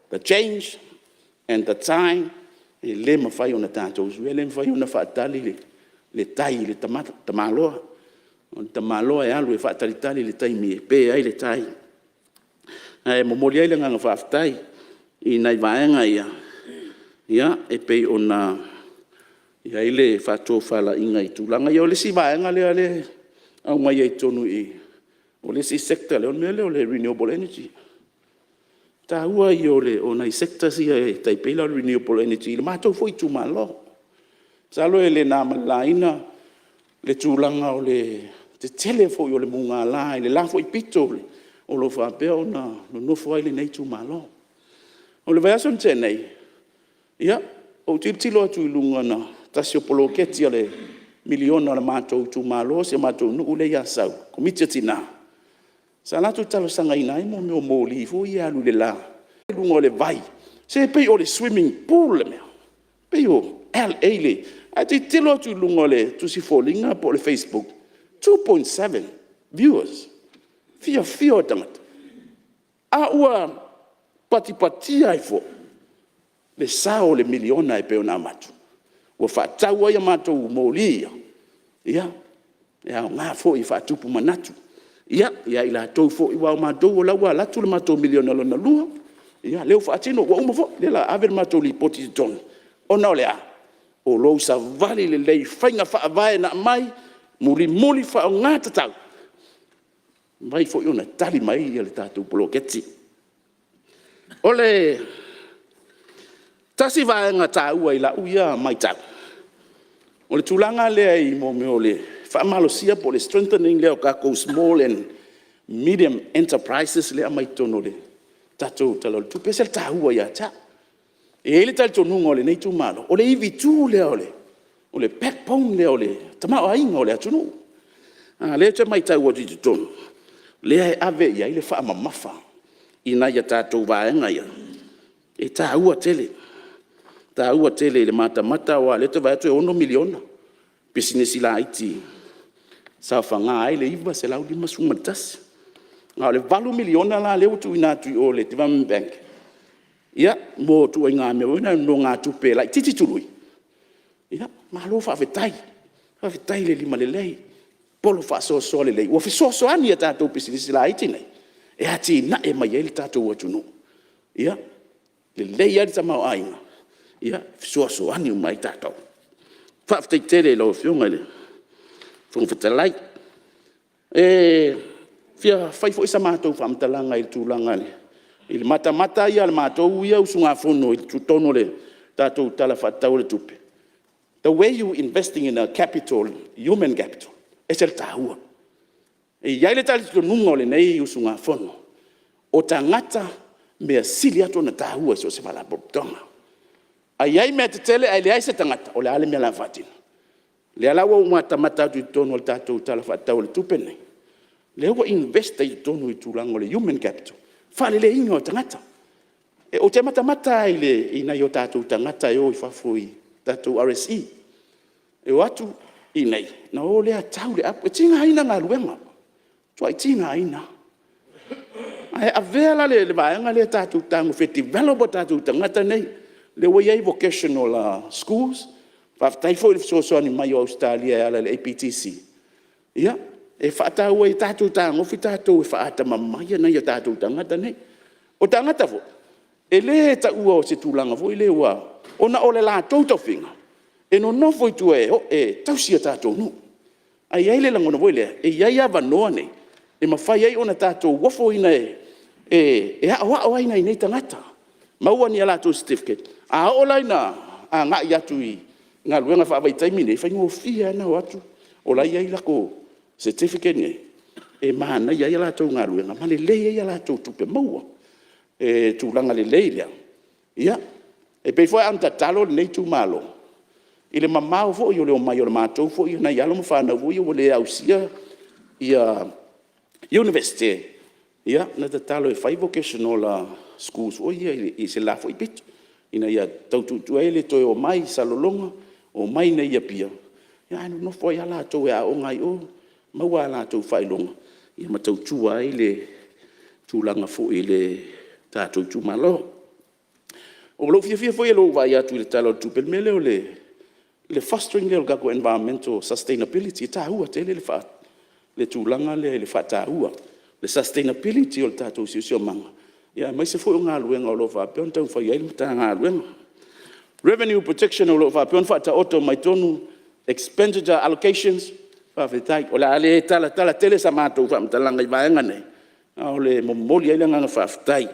the change and the time. E le mafai ona tatou suia, e le mafai ona faatali le tai i le tamaloa. O le tamaloa e alu e faatalitali i le taimi e pe ai le tai. Ae momoli ai le agaga faafetai i nai vaega ia e pei ona i ai le faatofalaiga i tulaga ia. O le isi vaega lea e aumai i totonu i i, o le isi sector lea, o le mea lea o le renewable energy. O le taua ia o nai sectors ia e tai pei la o le renewable energy i le matou foi itumalo. Masalo e le na ma le laina le tulaga o le tetele foi o le mugala i le la foi pito o lo o faapea ona nonofo ai lenei itumalo. O le vaiaso na tea nei, na ou tilotilo atu i luga i le tasi o poloketi miliona a le matou itumalo si o matou nuu lea i Asau, Komiti o Tina, sa latou talosagaina ai mea o moli foi ia e alu i le la i luga o le vai, se pei o le swimming pool le mea, pei o LA. Ae tilotilo atu i luga o le Tusi Foliga po o le facebook, 2.7 viewers. Fiafia o tagata, a ua patipatia ai fua le sao o le miliona e pei ona avatu ua faatau ai matou moli ia, e aoga foi e faatupu manatu ia i latou foi, aua o matou la ua alu atu le matou miliona lona lua, lea ua faatino ua uma foi lea la ave le matou lipoti i totonu. Ona o le a? O lou savali lelei i faiga faavae na aumai, mulimuli faaaoga tatau, e mafai foi ona tali mai le tatou poloketi. O le tasi vaega taua i lau ia matau, o le tulaga lea i mea o le faamalosia po o le strengthening lea o tatou small and medium enterprises lea e aumai totonu o le tatou Tala o le Tupe. E ese le taua ia te au. E i ai le talitonuga o lenei itumalo, o le ivitu lea o le backbone lea o le tamaoaiga o le atunuu. A o lea ou te matau atu i totonu, lea e ave i ai le faamamafa i nai a tatou vaega ia, e taua tele, e taua tele i le matamata aua o lea ou te vaai atu e $6 miliona pisinisi laiti e saofaga ai le 951. A o le $8 miliona la lea ua tuuina atu i o i le Development Bank mo ituaiga mea foi na o nonogatupe e laitiiti tului, ia malo faafetai. Faafetai le limalelei, polo faasoasoa lelei ua fesoasoani i a tatou pisinisi laiti nei e atinae mai ai le tatou atunuu. Ia lelei ai le tamaoaiga, fesoasoani uma ai tatou. Faafetai tele i lau Afioga i le Fofoga Fetalai. E fia fai foi sa matou faamatalaga i le tulaga i le matamata ia a le matou usugafono i totonu o le tatou Tala Faatatau o le Tupe, the way you investing in a capital, human capital, e ese le taua. E i ai le talitonuga o lenei usugafono, o tagata e mea sili atu ona taua i so o se Faalapotopotoga. A i ai mea tetele ae leai se tagata, o le a le mea o le a faatino? O lea la ua ou matamata atu i totonu o le tatou Tala Faatatau o le Tupe lenei, lea ua invest ai i totonu i le tulaga o le human capital, faaleleiga o tagata. Ou te matamata lava i nai o tatou tagata e o i fafo i tatou RSE. E o atu i inei ona o lea tau le apu, e tigaina galuega, matuai tigaina lava. Ae avea la le vaega lea tatou te fetagofi e develop o tatou tagata nei, lea ua i ai vocational schools, faafetai foi i le fesoasoani mai o Ausetalia e ala i le APTC e faataua ai tatou te fetagofi tatou e faatamamai nai o tatou tagata nei. O tagata foi e le taua o se tulaga foi lea ona o le latou tofiga e nonofo i tua e tausi a tatou nuu. Ae i ai le lagona foi lea e i ai avanoa nei e mafai ai ona tatou ofoina e aoao ai nai nei tagata, maua ni a latou certificate. A oo la ina agai atu i galuega faavaitaimi nei, e faigofie lava ona o atu o la e i ai latou certificate nei e manaia ai a latou galuega ma lelei ai a latou tupe maua. O tulaga lelei lea. E pei foi ona tatalo lenei itumalo i le mamao foi o le omai o nai alo ma fanau foi ia ua le ausia Iunivesite, na tatalo e fai vocational schools foi ia i se la foi pito ina ia tau tuutuu ai le toe omai i Salelologa, omai i inei i Apia ae nonofo ai lava latou e aooga i o, maua a latou faailoga ma tautua ai le tulaga foi i le tatou itumalo. O lou fiafia foi i lou vaai atu i le Tala o le Tupe i le mea lea o le fostering lea o le tatou environmental sustainability. E taua tele le tulaga lea i le faataua, le sustainability o le tatou siosiomaga aemaise foi o galuega o lo o faapea ona taumafai i ai le Matagaluega. Revenue protection o lo o faapea ona faataoto mai totonu, expenditure allocations, faafetai. O le a le talatala tele sa matou faamatalaga i vaega nei, a o le momoli ai le agaga faafetai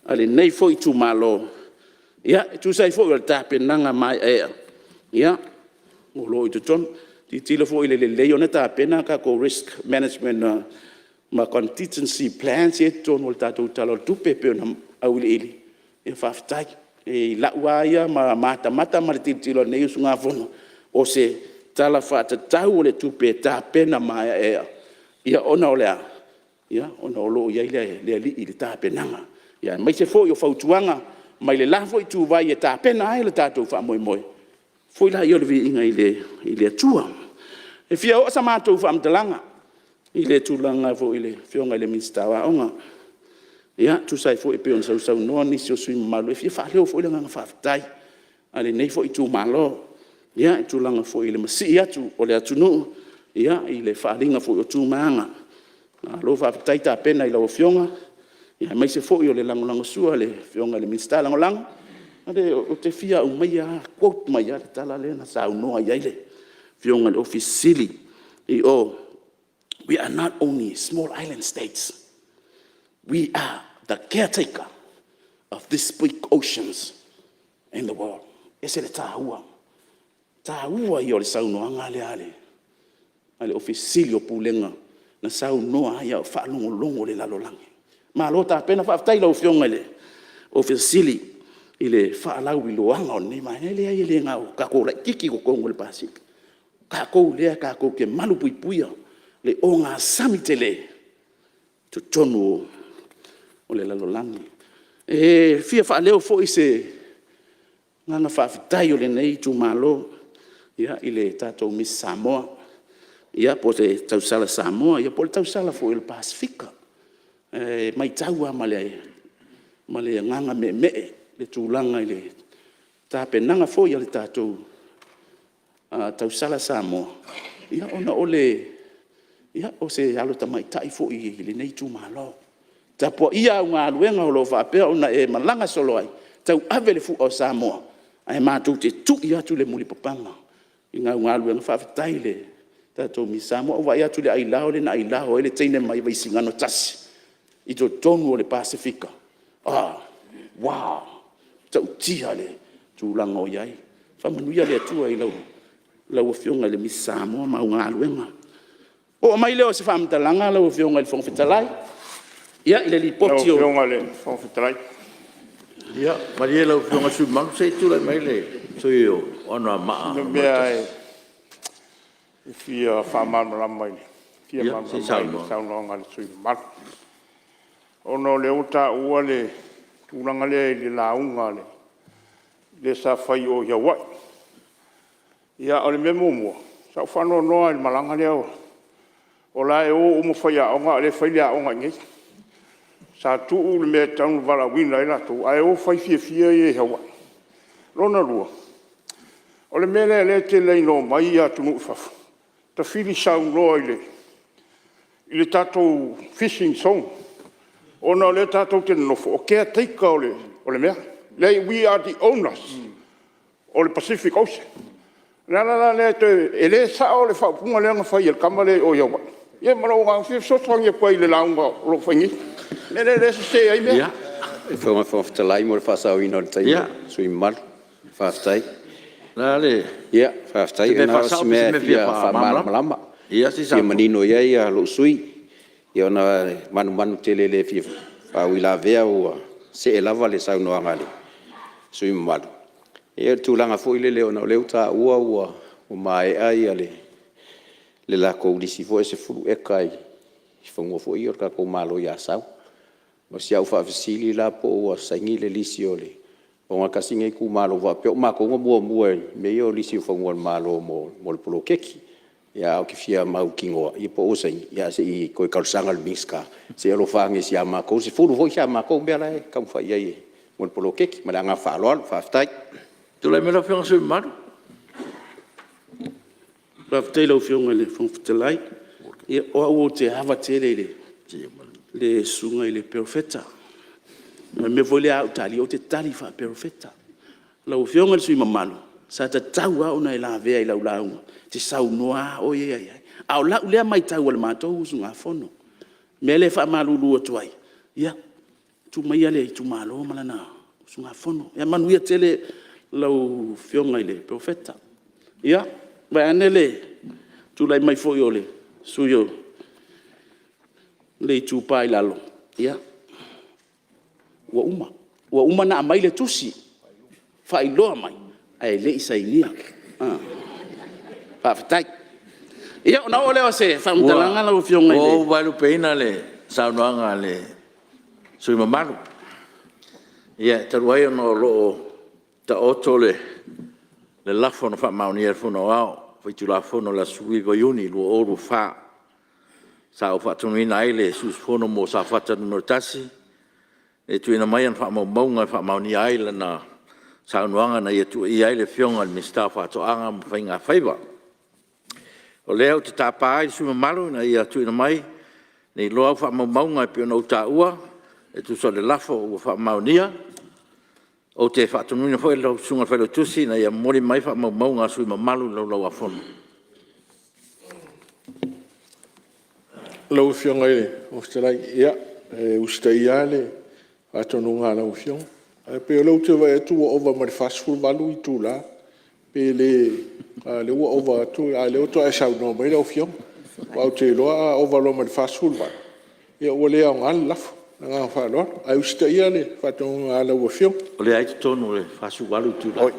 a lenei foi itumalo e tusa ai foi o le tapenaga maeaea o lo o i totonu. Tilotilo foi i le lelei ona tapena a tatou risk management ma contingency plans ia e i totonu o le tatou Tala o le Tupe e pei ona auiliili, ia faafetai. I lau lava ia matamata ma le tilotilo a lenei usugafono, o se Tala Faatatau o le Tupe e tapena maeaea ona o le a? Ona o lo o i ai le Alii i le tapenaga, aemaise foi o fautuaga mai le la foi ituvai e tapena ai le tatou faamoemoe. Foi lea o le viiga i le Atua. E fia oo sa matou faamatalaga i le tulaga foi i le Afioga i le Minisita o Aoga, e tusa ai foi e pei ona sausaunoa nisi o sui usufono mamalu, e fia faaleo foi le agaga faafetai a lenei foi itumalo i le tulaga foi o le masii atu o le atunuu i le faaaliga foi o tu ma aga. Malo faafetai tapena i lau Afioga aemaise foi o le lagolagosua a le Afioga i le Minisita Lagolago. Ou te fia aumaia lava, quote mai lava le tala lea na saunoa i ai le Afioga i le Ofisa Sili o Pulega i o, “We are not only small island states, we are the caretaker of this big oceans in the world.” E ese le taua, o le taua ia o le saunoaga lea a le Ofisa Sili o Pulega na saunoa ai a o faalogologo le lalolagi. Malo tapena, faafetai i lau Afioga i le Ofisa Sili o Pulega i le faalauiloaga o lenei vaega. E leai e le na o tatou laitiiti i totonu o le Pasefika, o tatou lea tatou te malupuipuia le ogasami tele i totonu o le lalolagi. E fia faaleo foi se agaga faafetai o lenei itumalo i le tatou Misi Samoa po o le tausala Samoa po o le tausala foi o le Pasefika. E matau lava ma le agaga meemee i le tulaga i le tapenaga foi a le tatou tausala Samoa, ona o se alo tamaitai foi o lenei itumalo. Tapuaia au galuega o lo o faapea ona e malaga solo ai e tauave le fua o Samoa, ae matou te tui atu le mulipapaga i lau galuega. Faafetai i le tatou Misi Samoa. Ua ou vaai atu i le ailao lea na ailao ai le teine mai Vaisigano 1 i totonu o le Pasefika, o le matautia le tulaga o i ai. Faamanuia le Atua i lau Afioga i le Misi Samoa ma au galuega. Oo mai lea o se faamatalaga lau Afioga i le Fofoga Fetalai i le Lipoti… Lau Afioga i le Fofoga Fetalai… Ia malie lau Afioga i le sui usufono mamalu se i tulai mai le sui usufono mo Anoamaa 1. O le mea e fia faamalamalama ai le saunoaga a le sui usufono mamalu, ona o lea ua taua le tulaga lea i le lauga lea sa fai i Hawaii. Ia o le mea muamua, sa ou faanoanoa lava i le malaga lea, o la e o uma faiaoga a o lea e fai le aoga i inei. Sa tuu le mea e tatau ona valaauina ai latou ae o fai fiafia ia i Hawaii. Lona lua, o le mea lea e tele ai ina omai atunuu i fafo tafili saunoa i le tatou fishing zone ona o lea tatou te nonofo o caretaker o le mea. Leai, we are the owners o le Pacific Ocean. O le ala la lea e toe… e le sao le faaupuga lea na fai e le tama lea i Hawaii. Ia ma lou agaga faaaloalo e fia fesoasoani atu ai i le lauga o lo o fai nei. O le mea lea e sese ai mea. Lau Afioga i le Fofoga Fetalai mo le faasaoina o le taimi o le sui usufono mamalu. Faafetai. O Faafetai. Se mea Na o faasao si po o se mea mea e e fia fia faamalamalama? faamalamalama, Ia se i e fia saunoa. manino i ai lou sui usufono ona e manumanu tele i le fia faauilavea ua see lava le saunoaga a le sui usufono mamalu. Ia o le tulaga foi lele ona o lea ua taua ua maea le latou lisi foi lea 10 eka i fanua foi ia o le tatou Malo i Asau. O si au faafesili la po o ua saini le lisi aua tasi lenei itumalo faapea o matou na muamua i mea ia o lisi o fanua o le Malo mo le poloketi. Ae ou te fia mautinoa po o ua saini ae se i toe talosaga i le Minisita se i alofa ane i si a matou 10 foi si a matou mea la e taumafai i ai mo le poloketi. Ma le agaga faaaloalo faafetai. Tulai mai lau Afioga i le sui usufono mamalu. Faafetai i lau Afioga i le Fofoga Fetalai. Ia o au ou te ava tele i le Susuga i le Perofeta. O le mea foi lea a ou talia ou te tali faa-Perofeta. Lau Afioga i le sui usufono mamalu, sa tatau lava ona e lavea i lau lauga, e te saunoa lava oe ia i ai. A o lau lea matau a le matou usugafono. O le mea lea e faamalulu atu ai, ia, tuu maia le itumalo ma lana usugafono. Ia manuia tele lau Afioga i le Perofeta. Ia, vaeane le tulai mai foi o le sui usufono o le Itupa i Lalo, ia, ua uma. Ua uma ona aumai le tusi, faailoa mai ae le i sainia. Faafetai. Ia ona oo lea o se faamatalaga lau Afioga i le… Ua ou vaelupeina le saunoaga a le sui usufono mamalu. Ia, talu ai ona o lo o taoto le le lafo na faamaonia e le Fono Aoao Faitulafono i le aso 19 Iuni 2024. Sa ou faatonuina ai le sui usufono mo Safata 1 e tuuina mai ana faamaumauga e faamaonia ai lana saunoaga na ia tuuaia ai le Afioga i le Minisita o Faatoaga ma Faiga Faiva. O lea ou te tapa ai le sui usufono mamalu ina ia tuuina mai nei loa au faamaumauga e pei ona ou taua e tusa o le lafo ua faamaonia. Ou te faatonuina foi lau Susuga i le Failautusi ina ia momoli mai faamaumauga a sui usufono mamalu i le Laulau-a-Fono. Lau Afioga i le Fofoga Fetalai, ia e usitaia lava le faatonuga a lau Afioga. Ae pei o lea ou te vaai atu ua ova ma le 48 itula, pe le… a o lea ua ova atu a o lea faatoa e saunoa mai lau Afioga. Aua ou te iloa a ova loa ma le 48 ia ua le aoga le lafo. Ma le agaga faaaloalo. Ae usitaia le faatonuga a lau Afioga. O lea lava e i totonu o le 48 itula.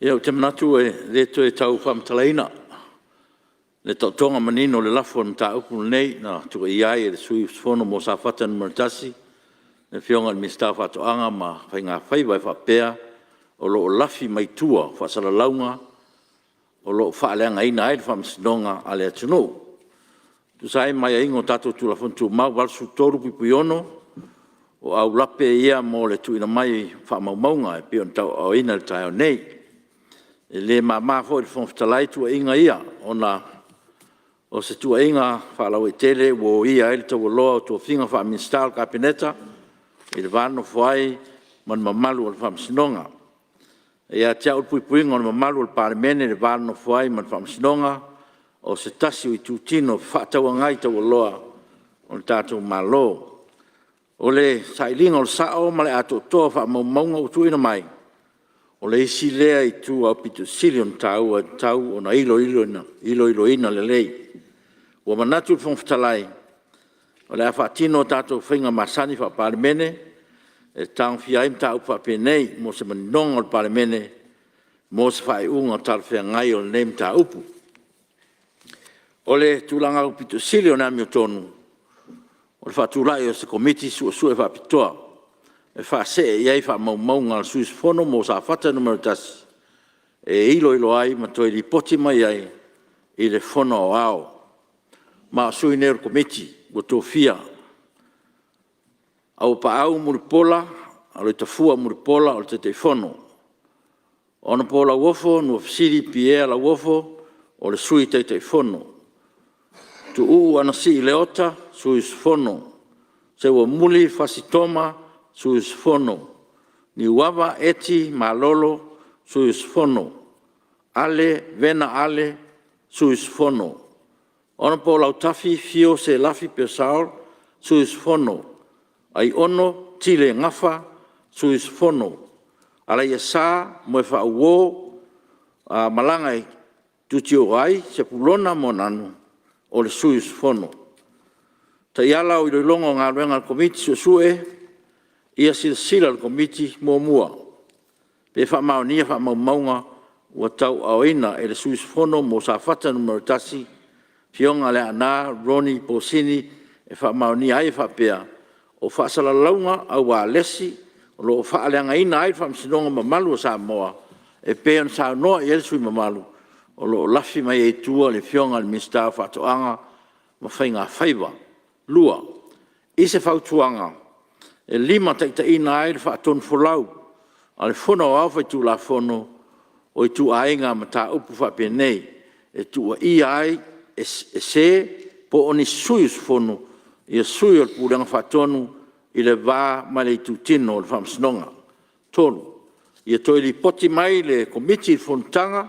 Ia ou te manatu e le toe tau faamatalaina le taotoga manino o le lafo i le mataupu lenei na tuuaia ai e le sui usufono mo Safata 1 le Afioga i le Minisita o Faatoaga ma Faiga Faiva e faapea, o lo o lafi mai tua faasalalauga o lo o faaleagaina ai le Faamasinoga a le atunuu. E tusa ai ma aiaiga o tatou Tulafono Tumau 83(6), o aulape ia mo le tuuina mai o faamaumauga e pei ona tauaaoina i le taeao nei. E le mama foi i le Fofoga Fetalai tuuaiga ia ona o se tuuaiga faalauaitele ua oia ai le taualoa o tofiga faa-Minisita o le Kapeneta i le va nonofo ai ma le mamalu o le Faamasinoga. E ia te au le puipuiga o le mamalu o le Palemene i le va nonofo ai ma le Faamasinoga, o se tasi o itutino fefaatauagai taualoa o le tatou Malo. O le sailiga o le sao ma le atoatoa o faamaumauga ua tuuina mai, o le isi lea itu aupito sili ona taua e tatau ona iloiloina lelei. Ua manatu le Fofoga Fetalai, o le a faatino a tatou faiga masani Faa-Palemene e tagofia ai mataupu faapenei mo se maninoga o le Palemene mo se faaiuga talafeagai o lenei mataupu. O le tulaga aupito sili o le amiotonu, o le faatulai o se Komiti Suesue Faapitoa e faasee i ai faamaumauga a le sui usufono mo Safata 1 e iloilo ai ma toe lipoti mai ai i le Fono Aoao. Ma o sui nei o le Komiti ua tofia: Auuapaau Mulipola Aloitafua Mulipola o le Taitaifono. Hon Lauofo Nuafesili Pierre Lauofo o le Sui Taitaifono. Tuuu Anasii Leota, sui usufono. Seuamuli Fasi Toma, sui usufono. Niuava Eti L Malolo, sui usufono. Ale Vena Ale, sui usufono. Hon Lautafi Fio Selafi Purcell, sui usufono. Aiono Tile Gafa, sui usufono. Alaiasa Moefaauouo Malagaitutoatai Sepulona Moananu, o le sui usufono. Taiala o Iloiloga o Galuega a le Komisi Suesue: Ia silasila le Komiti: Muamua, pe faamaonia faamaumauga ua tauaaoina e le sui usufono mo Safata 1, Afioga Leaana Ronnie Posini e faamaonia ai e faapea, o faasalalauga aualesi o lo o faaleagaina ai le Faamasinoga mamalu a Samoa e pei ona saunoa i ai le sui usufono mamalu, o lo o lafi mai ai i tua le Afioga i le Minisita o Faatoaga ma Faiga Faiva. Lua, i se fautuaga e limataitaiina ai le faatonufolau a le Fono Aoao Faitulafono o ituaiga mataupu faapenei e tuuaia ai e se po o ni sui usufono ia sui o le Pulega Faatonu i le va ma le itutino o le Faamasinoga. Tolu, Ia toe lipoti mai le Komiti i le Fonotaga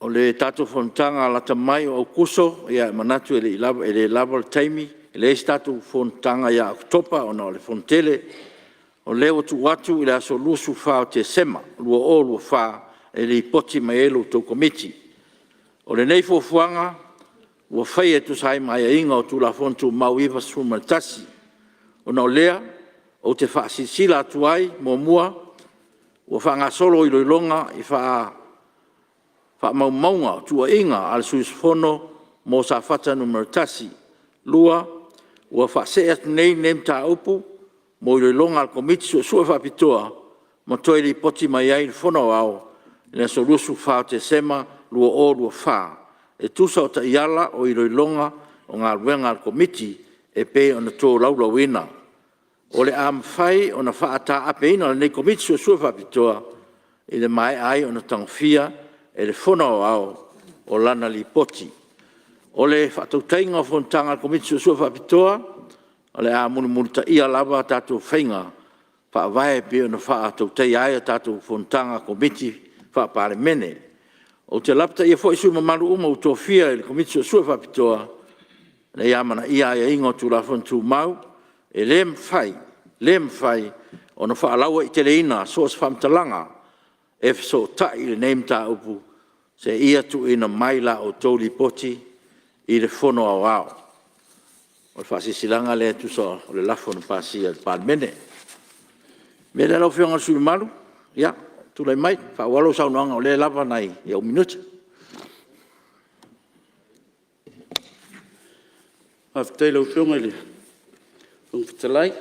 O le tatou fonotaga lata mai o Aokuso, e manatu e le lava le taimi, e leai se tatou fonotaga ia Oketopa ona o le fonotele. O lea ua tuu atu i le aso 24 o Tesema 2024 e lipoti mai ai la outou Komiti. O lenei fuafuaga ua faia e tusa ai ma aiaiga o Tulafono Tumau 91. Ona o lea, ou te faasilasila atu ai, Muamua, ua faagasolo iloiloga i faamaumauga o tuuaiga a le sui usufono mo Safata 1. Lua, ua faasee atu nei lenei mataupu mo iloiloga a le Komiti Suesue Faapitoa ma toe lipoti mai ai i le Fono Aoao i le aso 24 o Tesema 2024 e tusa o Taiala o Iloiloga o Galuega a le Komiti e pei ona tolaulauina. O le a mafai ona faataapeina e lenei Komiti Suesue Faapitoa i le maea ai ona tagofia e le Fono Aoao o lana Lipoti. O le faatautaiga o fonotaga a le Komiti Suesue Faapitoa, o le a mulimulitaia lava a tatou faiga faavae e pei ona faatautaia ai a tatou fonotaga a Komiti Faa-Palemene. Ou te lapataia foi sui usufono mamalu uma ua tofia i le Komiti Suesue Faapitoa, ina ia amanaia aiaiga o Tulafono Tumau. E le mafai, le mafai ona faalauaiteleina so o se faamatalaga e fesootai i lenei mataupu seia tuuina mai la outou Lipoti i le Fono Aoao. O le faasilasilaga lea e tusa o le lafo na pasia e le Palemene. O le mea lea lau Afioga i le sui usufono mamalu, tulai mai e faaauau lau saunoaga o lea e lava nai ou minute. Faafetai i lau Afioga i le Fofoga Fetalai.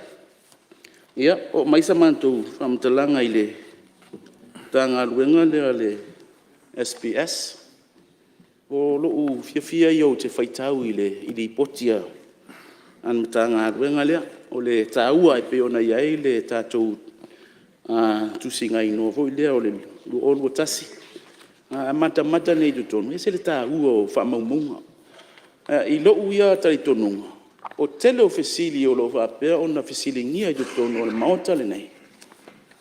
Ia, oo mai sa matou faamatalaga i le Matagaluega lea o le SPS. O lou fiafia ia ou te faitau i Lipoti a le Matagaluega lea. O le taua e pei ona i ai le tatou tusigaigoa foi lea o le 2021. A matamata nei i totonu, e ese le taua o faamaumauga. I lou ia talitonuga, o le tele o fesili o lo o faapea ona fesiligia i totonu o le Maota lenei,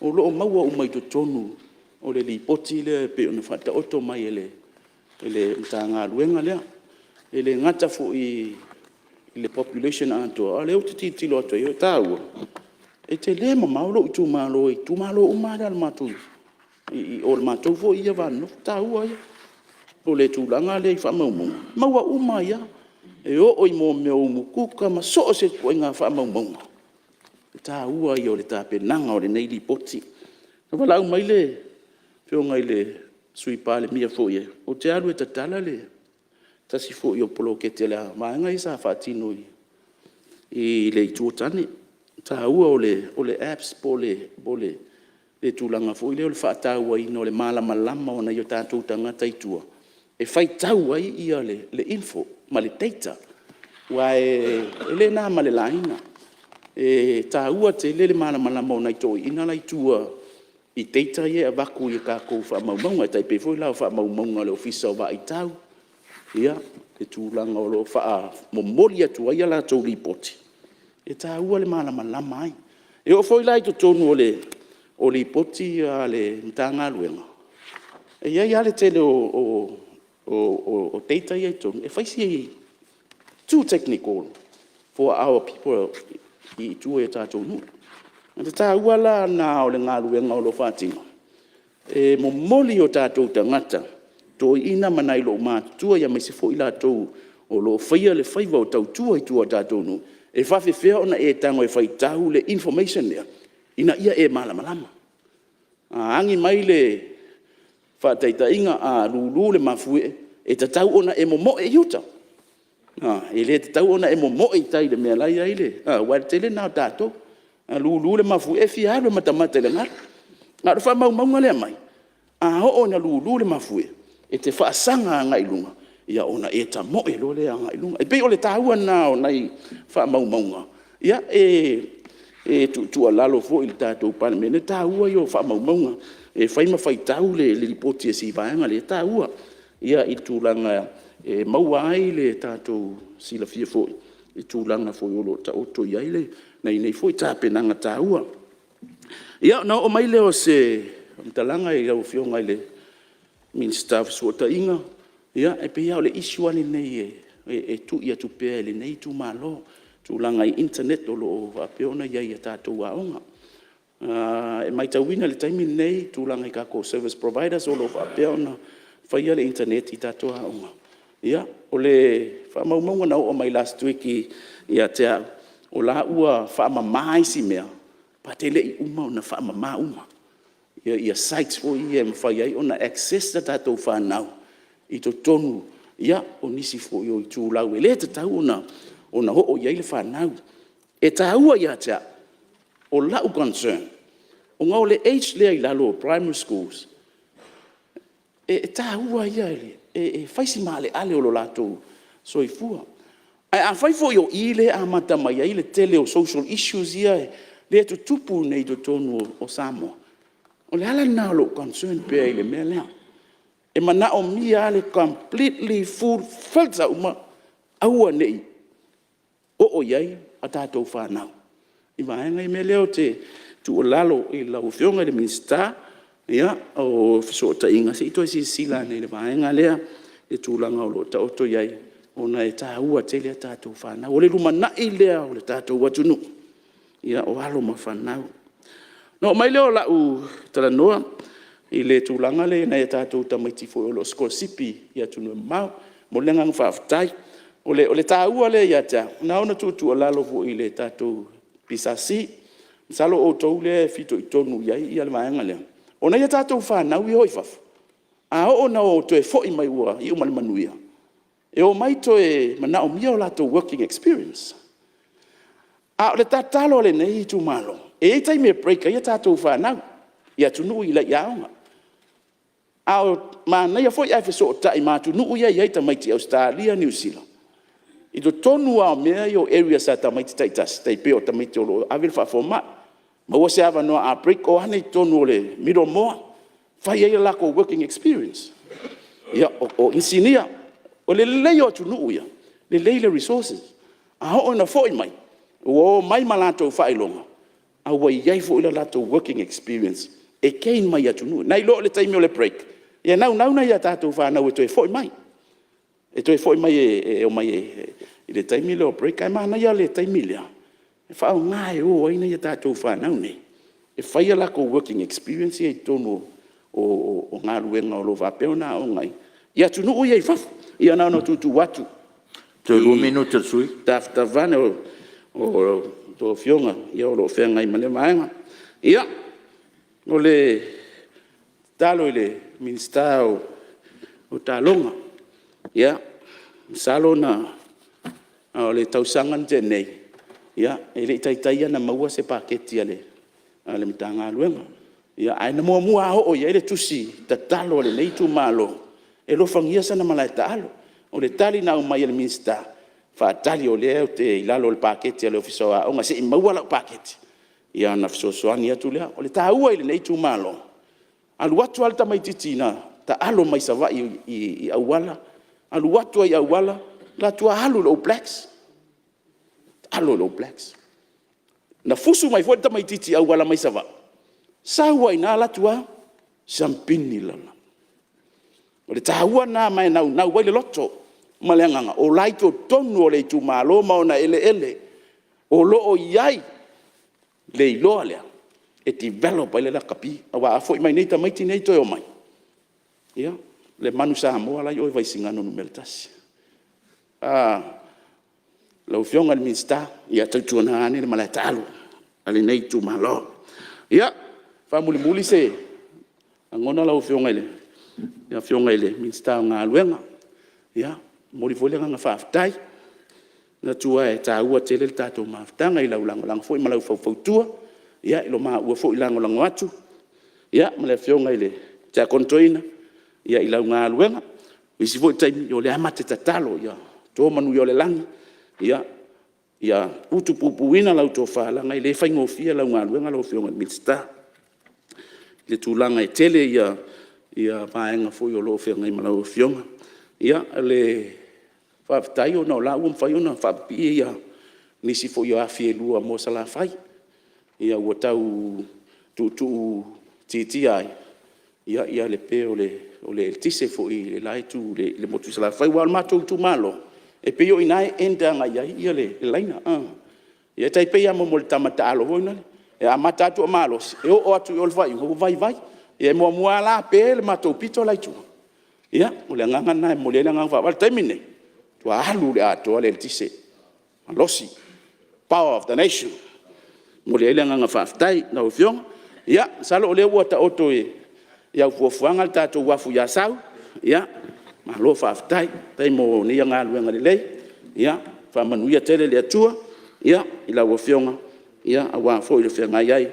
o lo o maua uma i totonu o le Lipoti lea e pei ona faataoto mai e le Matagaluega lea. E le gata foi i le population atoa, a o lea ou te tilotilo atu i ai, e taua, e tele mamao lou itumalo i itumalo uma lava ia i o i le matou foi va nonofo, o le taua ia. O le tulaga lea i faamaumauga, e maua uma ai lava, e oo i mea o umukuka ma so o se ituaiga faamaumauga, o le taua ia o le tapenaga o lenei Lipoti. Na valaau mai le afioga i le Sui Palemia foi, ou te alu e tatala le tasi foi o poloketi a le vaega lea sa faatino i le Itu o Tane. O le taua o le apps po o le tulaga foi lea o le faatauaina o le malamalama o nai o tatou tagata i tua e faitau ai le info ma le data. Aua e le na ma le laina, e taua tele le malamalama o nai toeaiina la e i tua i data ia e avatu i tatou faamaumauga, e tai pei foi la o faamaumauga a le Ofisa o Vaai Tau, le tulaga o lo o faamomoli atu ai a latou lipoti, e taua le malamalama ai. E oo foi la i totonu o lipoti ia a le Matagaluega, e i ai lava le tele o data ia e i totonu, e fai si too technical for our people i tua i tatou nuu. O le taua la lena o le galuega o lo o faatino, e momoli i o tatou tagata, toeaiina ma nai loomatutua aemaise foi i latou o lo o faia le faiva o tautua i tua i tatou nuu, e faapefea ona e tago e faitau le information lea ina ia e malamalama. A agi mai le… faataitaiga, a lulu le mafuie, e tatau ona e momoe i uta, e le tatau ona e momoe i tai i le mea la e i ai le… aua o le tele lena o tatou. A lulu le mafuie e fia alu e matamata i le galu. A o le faamaumauga lea e aumai, a oo ina lulu le mafuie, e te faasaga agai i luga ona e tamoe loa lea agai i luga. E pei o le taua lena o nai faamaumauga. E tuutuualalo foi i le tatou Palemene, o le taua ia o faamaumauga. E fai ma faitau le lipoti a si vaega lea, e taua i le tulaga e maua ai le tatou silafia foi i tulaga foi o lo o taoto i ai nei foi tapenaga taua. Ia, ona oo mai lea o se faamatalaga i lau Afioga i le Minisita o Fesootaiga, ia e pei lava o le issue lava lenei e tui atu pea e lenei itumalo, tulaga i internet o lo o faapea ona i ai i tatou aoga. E matauina i le taimi lenei i tulaga i tatou service providers o lo o faapea ona faia le internet i tatou aoga. Ia, o le faamaumauga na oo mai last week ia te au, o la ua faamama isi mea, but e le i uma ona faamama uma sites foi ia e mafai ai ona access a tatou fanau i totonu o nisi foi o itulau e le tatau ona oo i ai le fanau. E taua ia te au, o la'u concern ona o le age lea i lalo o primary schools e taua ia e fai si maaleale o lo latou soifua. Ae afai foi o i lea e amata mai ai le tele o social issues ia e tutupu nei i totonu o Samoa, o le ala lena o lou concern pea i le mea lea. E manaomia lava le completely full filter uma, aua ne i oo i ai a tatou fanau i vaega ia. O le mea lea ou te tuualalo i lau Afioga i le Minisita o Fesootaiga, se i toe silasila ane i le vaega lea i le tulaga o lo o taoto i ai ona e taua tele a tatou fanau. O le lumanai lea o le tatou atunuu, o alo ma fanau. Ona oo mai lea o lau talanoa i le tulaga lea i nai a tatou tamaiti foi o lo o sikolasipi i atunuu e mamao. E momoli le agaga faafetai. O le taua lea ia te au, na ona tuutuualalo foi i le tatou PSC, masalo o outou lea e fitoitonu i ai le vaega lea. O nai a tatou fanau ia e o i fafo, a oo ina toe foi mai ua iu ma le manuia, e omai toe manaomia o latou working experience. A o le tatalo a lenei itumalo, e i ai taimi e break ai a tatou fanau i atunuu la e i aoga. Ae manaia foi ae fesootai ma atunuu ia e i ai tamaiti i Ausetalia ma Niu Sila i totonu lava o mea ia o areas a tamaiti taitasi, tai pei o tamaiti o lo o ave le faafomai, maua se avanoa a break o ane i totonu o le middle fai ai a latou working experience. Ia, o inisinia. O le lelei o atunuu ia, lelei le resources. A oo ina foi mai, ua omai ma latou faailoga a ua i ai foi le latou working experience e gain mai atunuu ia, nai lo le taimi o le break e naunau nai a tatou fanau e toe foi mai, e toe foi mai e omai i le taimi lea o break. Ae manaia le taimi lea e faaaoga e o ai nai a tatou fanau nei e fai a latou working experience ia i totonu o galuega o lo o faapea ona aooga ai i atunuu ia i fafo. Ia na ona tuutuu atu Toe lua minute o le sui usufono. I tafatafa ane o a outou Afioga o lo o feagai ma lea vaega. Ia, o le tatalo i le Minisita o Taaloga, ia masalo o le tausaga na tea nei, e le i taitai lava ona maua se paketi a le Matagaluega, ae na muamua lava oo i ai le tusi tatalo a lenei itumalo e alofagia sana malae taalo. O le tali na aumai e le Minisita, faatali o lea ou te i lalo o le paketi a le Ofisa o Aoga se i maua lau paketi ona fesoasoani atu lea. O le taua i lenei itumalo, alu atu lava le tamaititi na taalo mai Savaii i auala, alu atu lava i auala, alu atu lava alu i le All Blacks, alu i le All Blacks. Na fusu mai foi le tamaititi auala mai Savaii, sau lava i ina alu atu lava siamupini i le lalolagi. O le taua lena ma e naunau ai le loto ma le agaga o la e i totonu o le itumalo ma ona eleele o lo o i ai le iloa lea e develop ai le lakapi. Aua a foi mai nei tamaiti nei toe omai, ia, le Manu Samoa la e i o i Vaisigano 1. Lau Afioga i le Minisita, ia tautuana ane le malae taalo a lenei itumalo. Ia, faamulimuli se lagona lau Afioga i le Afioga i le Minisita o Galuega, ia e momoli foi le agaga faafetai. E manatu lava e taua tele le tatou mafutaga i lau lagolago foi ma lau faufautua i lo maua foi lagolago atu ma le Afioga i le Tiakono Toeaina i lau galuega. O isi foi taimi, ia o lea lava ma te tatalo ia to manuia o le lagi ia utupupuina lau tofa leaga e le faigofie lau galuega lau Afioga i le Minisita i le tulaga e tele vaega foi o lo o feagai ma lau Afioga. Ia o le faafetai ona o la ua mafai ona faapipii nisi foi o afi e lua mo Salafai ua tau tuutuutiitia ai le pe o le eletise foi i le la itu i le motu i Salafai. Aua o le matou itumalo, e pei o i ina e end agai i ai le laina. E tai pei lava o le tama taalo foi lele, e amata atu o malosi, e oo atu i o i le faaiuga ua vaivai. Ia e muamua lava la pe le matou pito la e i tua. Ia, o le agaga lena e momoli ai le agaga faaaloalo. A o le taimi lenei, ua matua alu i le atoa le eletise, malosi, power of the nation. E momoli ai le agaga faafetai i lau Afioga. Ia masalo o lea ua taoto i au fuafuaga le tatou uafu i Asau, ia malo faafetai. Faafetai mo ia galuega lelei, ia faamanuia tele le Atua i lau Afioga aua foi le feagai ai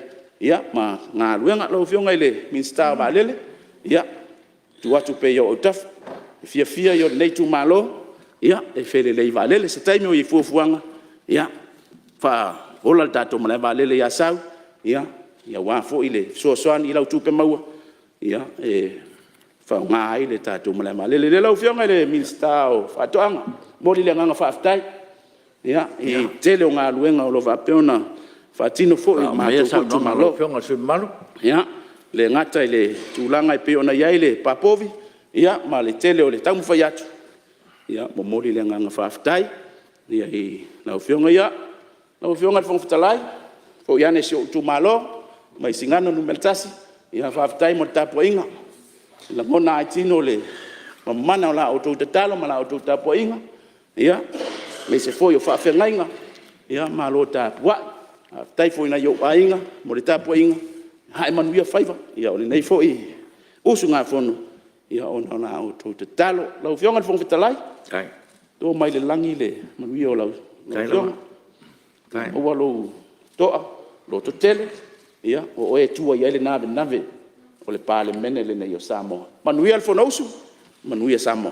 ma galuega. Lau Afioga i le Minisita o Vaalele, ia e tuu atu pea i ou autafa, o le fiafia ia o lenei itumalo e felelei i vaalele. I se taimi o i ai fuafuaga, ia faaola le tatou malaevaalele i Asau aua foi le fesoasoani i lau tupe maua e faaaoga ai le tatou malaevaalele lea. Lau Afioga i le Minisita o Faatoaga, e momoli le agaga faafetai i le tele o galuega o lo o faapea ona faatino foi i le matou foi itumalo. E le gata i le tulaga e pei ona i ai le papovi ma le tele o le taumafai atu, ia momoli le agaga faafetai i lau Afioga. Lau Afioga i le Fofoga Fetalai, foi ane i si ou itumalo o Vaisigano Nu.1, ia faafetai mo le tapuaiga, e lagona lava i tino le mamana o la outou tatalo ma la outou tapuaiga, aemaise foi o faafeagaiga, malo tapuai. Faafetai foi i nai ou aiga mo le tapuaiga, ae manuia faiva o lenei foi usugafono ona o la outou tatalo. Lau Afioga i le Fofoga Fetalai, to mai le lagi le manuia o lau afioga, maua lou toa, lototele, o oe e tua i ai le navenave o le Palemene lenei o Samoa. Manuia le Fonousu, manuia Samoa.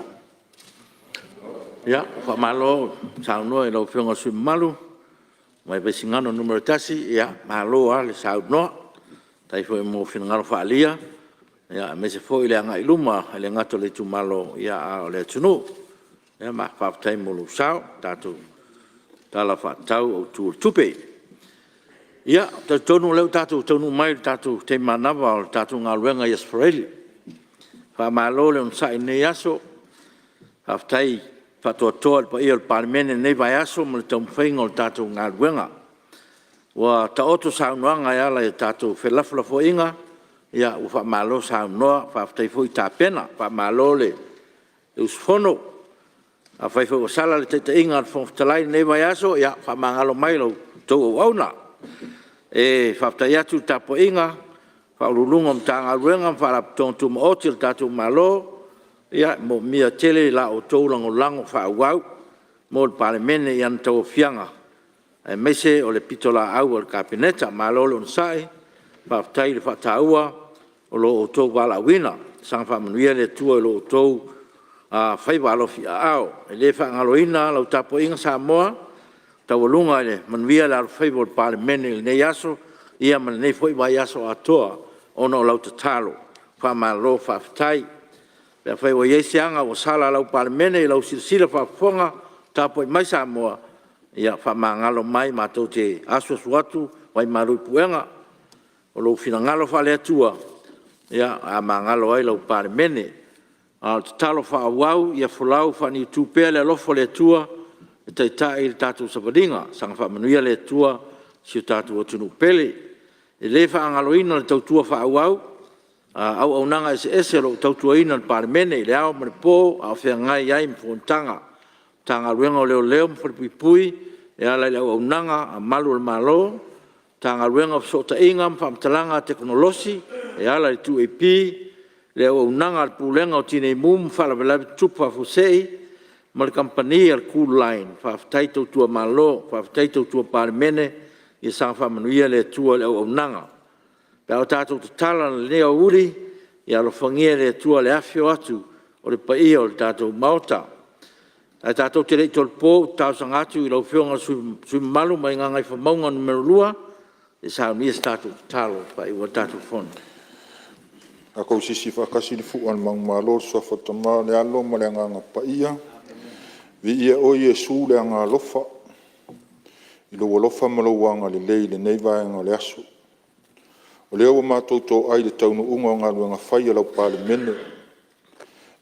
Ia, faamalo saunoa i lau Afioga i le sui usufono mamalu mai Vaisigano Nu.1, malo lava le saunoa. Faafetai foi mo finagalo faaalia aemaise foi le agai i luma e le gata o le itumalo a o le atunuu. Faafetai mo lou sao i le tatou Tala Faatatau Autu o le Tupe. Ia, ou te talitonu o lea ua tatou taunuu mai i le tatou taimi manava o le tatou galuega i Aso Faraile. Faamalo le onosai i lenei aso, faafetai le faatoatoa i le paia o le Palemene i lenei vaiaso ma le taumafaiga o le tatou galuega. Ua taoto saunoaga e ala i a tatou felafolafoaiga, ua faamalo saunoa faafetai foi tapena, faamalo le usufono. Afai foi ua sala le taitaiga a le Fofoga Fetalai i lenei vaiaso, ia faamagalo mai e la outou auauna. E faafetai atu i le tapuaiga a Ofisa Sili o Pulega o Matagaluega ma Faalapotopotoga Tumaoti a le tatou Malo, e moomia tele la outou lagolago faaauau mo le Palemene i ana tauaofiaga aemaise o le pitolaau a le Kapeneta. Malo le onosai, faafetai le faataua o lo outou valaauina. Saga faamanuia le Atua i lo outou faiva alofiaao. E le faagaloina lau tapuaiga Samoa, taualuga i le manuia le alofaiva o le Palemene i lenei aso ma lenei foi vaiaso atoa ona o lau tatalo. Faamalo faafetai. Pe afai ua i ai se aga ua sala a lau Palemene i lau silasila faafofoga o tapuai mai Samoa, ia faamagalo mai matou te asuasu atu vaimalu i puega o lou finagalo faale-Atua o le a magalo ai lau Palemene. A o le tatalo faaauau ia folau faaniutu pea le alofa o le Atua e taitai le tatou savaliga. Saga faamanuia le Atua i si o tatou atunuu pele. E le faagaloina le tautua faaauau a auaunaga eseese o lo o tautuaina le Palemene i le ao ma le po a o feagai ai ma fonotaga. Matagaluega o Leoleo ma Falepuipui e ala i le auaunaga a Malu o le Malo, Matagaluega o Fesootaiga ma Faamatalaga Tekonolosi e ala i le 2AP, le auaunaga a le Pulega o Tinei Mu ma Faalavelave Tutupu Faafuasei ma le Kamupani a le Cooline, faafetai tautua malo, faafetai tautua Palemene, ia saga faamanuia le Atua i le auaunaga. Pe a o tatou tatala i lenei aoauli, ia alofagia e le Atua le afifio atu o le paia o le tatou Maota. Ae tatou te le i tolopo ou te talosaga atu i lau Afioga i le sui usufono mamalu mai Gagaifomauga 2 e saunia se tatou tatalo e faaiu ai le tatou fono. Tatou sisi faatasi le fua o le manumalo i le suafa o le Tama le Alo ma le Agaga Paia. Viia oe Iesu le Agaalofa i lou alofa ma lou agalelei i lenei vaega o le aso. O lea ua matou toai i le taunuuga o galuega fai a lau Palemene.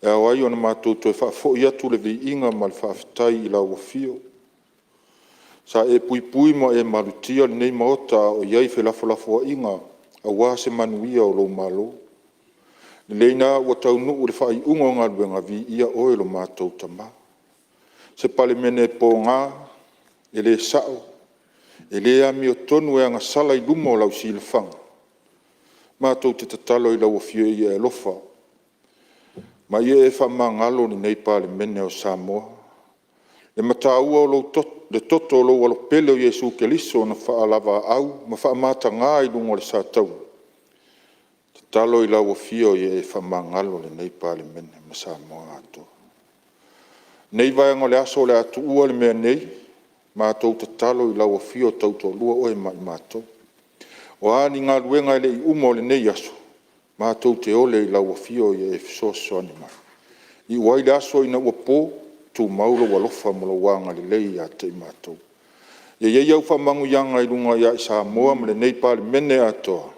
E ao ai ona matou toe faafoi atu le viiga ma le faafetai i lau Afio, sa e puipui ma e malutia lenei Maota a o i ai felafolafoaiga aua se manuia o lou Malo. O lenei la ua taunuu i le faaiuga o galuega, viia Oe lo matou Tama. Se Palemene poga, e le sao, e le amiotonu e agasala i luma o lau silafaga, matou te tatalo i lau Afio ia e alofa ma ia e faamagalo lenei Palemene o Samoa. Le mataua o le toto o lou Alo Pele o Iesu Keriso na faavalaau ma faamataga i luga o le sataua, tatalo i lau Afio ia e faamagalo lenei Palemene ma Samoa atoa. O lenei vaega o le aso o le a tuua le mea nei, matou tatalo i lau Afio tautoalua oe ma i matou. O a ni galuega e le i uma o lenei aso, matou te ole i lau Afio ia e fesoasoani mai. Iu ai le aso ina ua po, tumau lou alofa ma lou agalelei ia te i matou. Ia i ai au faamanuiaga i luga ia Samoa ma lenei Palemene atoa,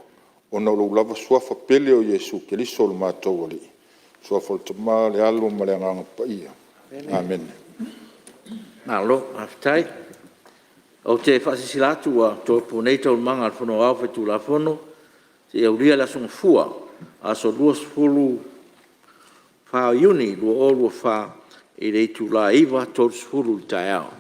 ona o lou lava Suafa pele o Iesu Keriso lo matou Alii. I le Suafa o le Tama le Alo ma le Agaga Paia. Amene. Malo faafetai. Ou te faasilasila atu ua tolopo nei Taualumaga a le Fono Aoao Faitulafono seia aulia le Aso Gafua, aso 24 Iuni 2024 i le itula e 9:30 i le taeao.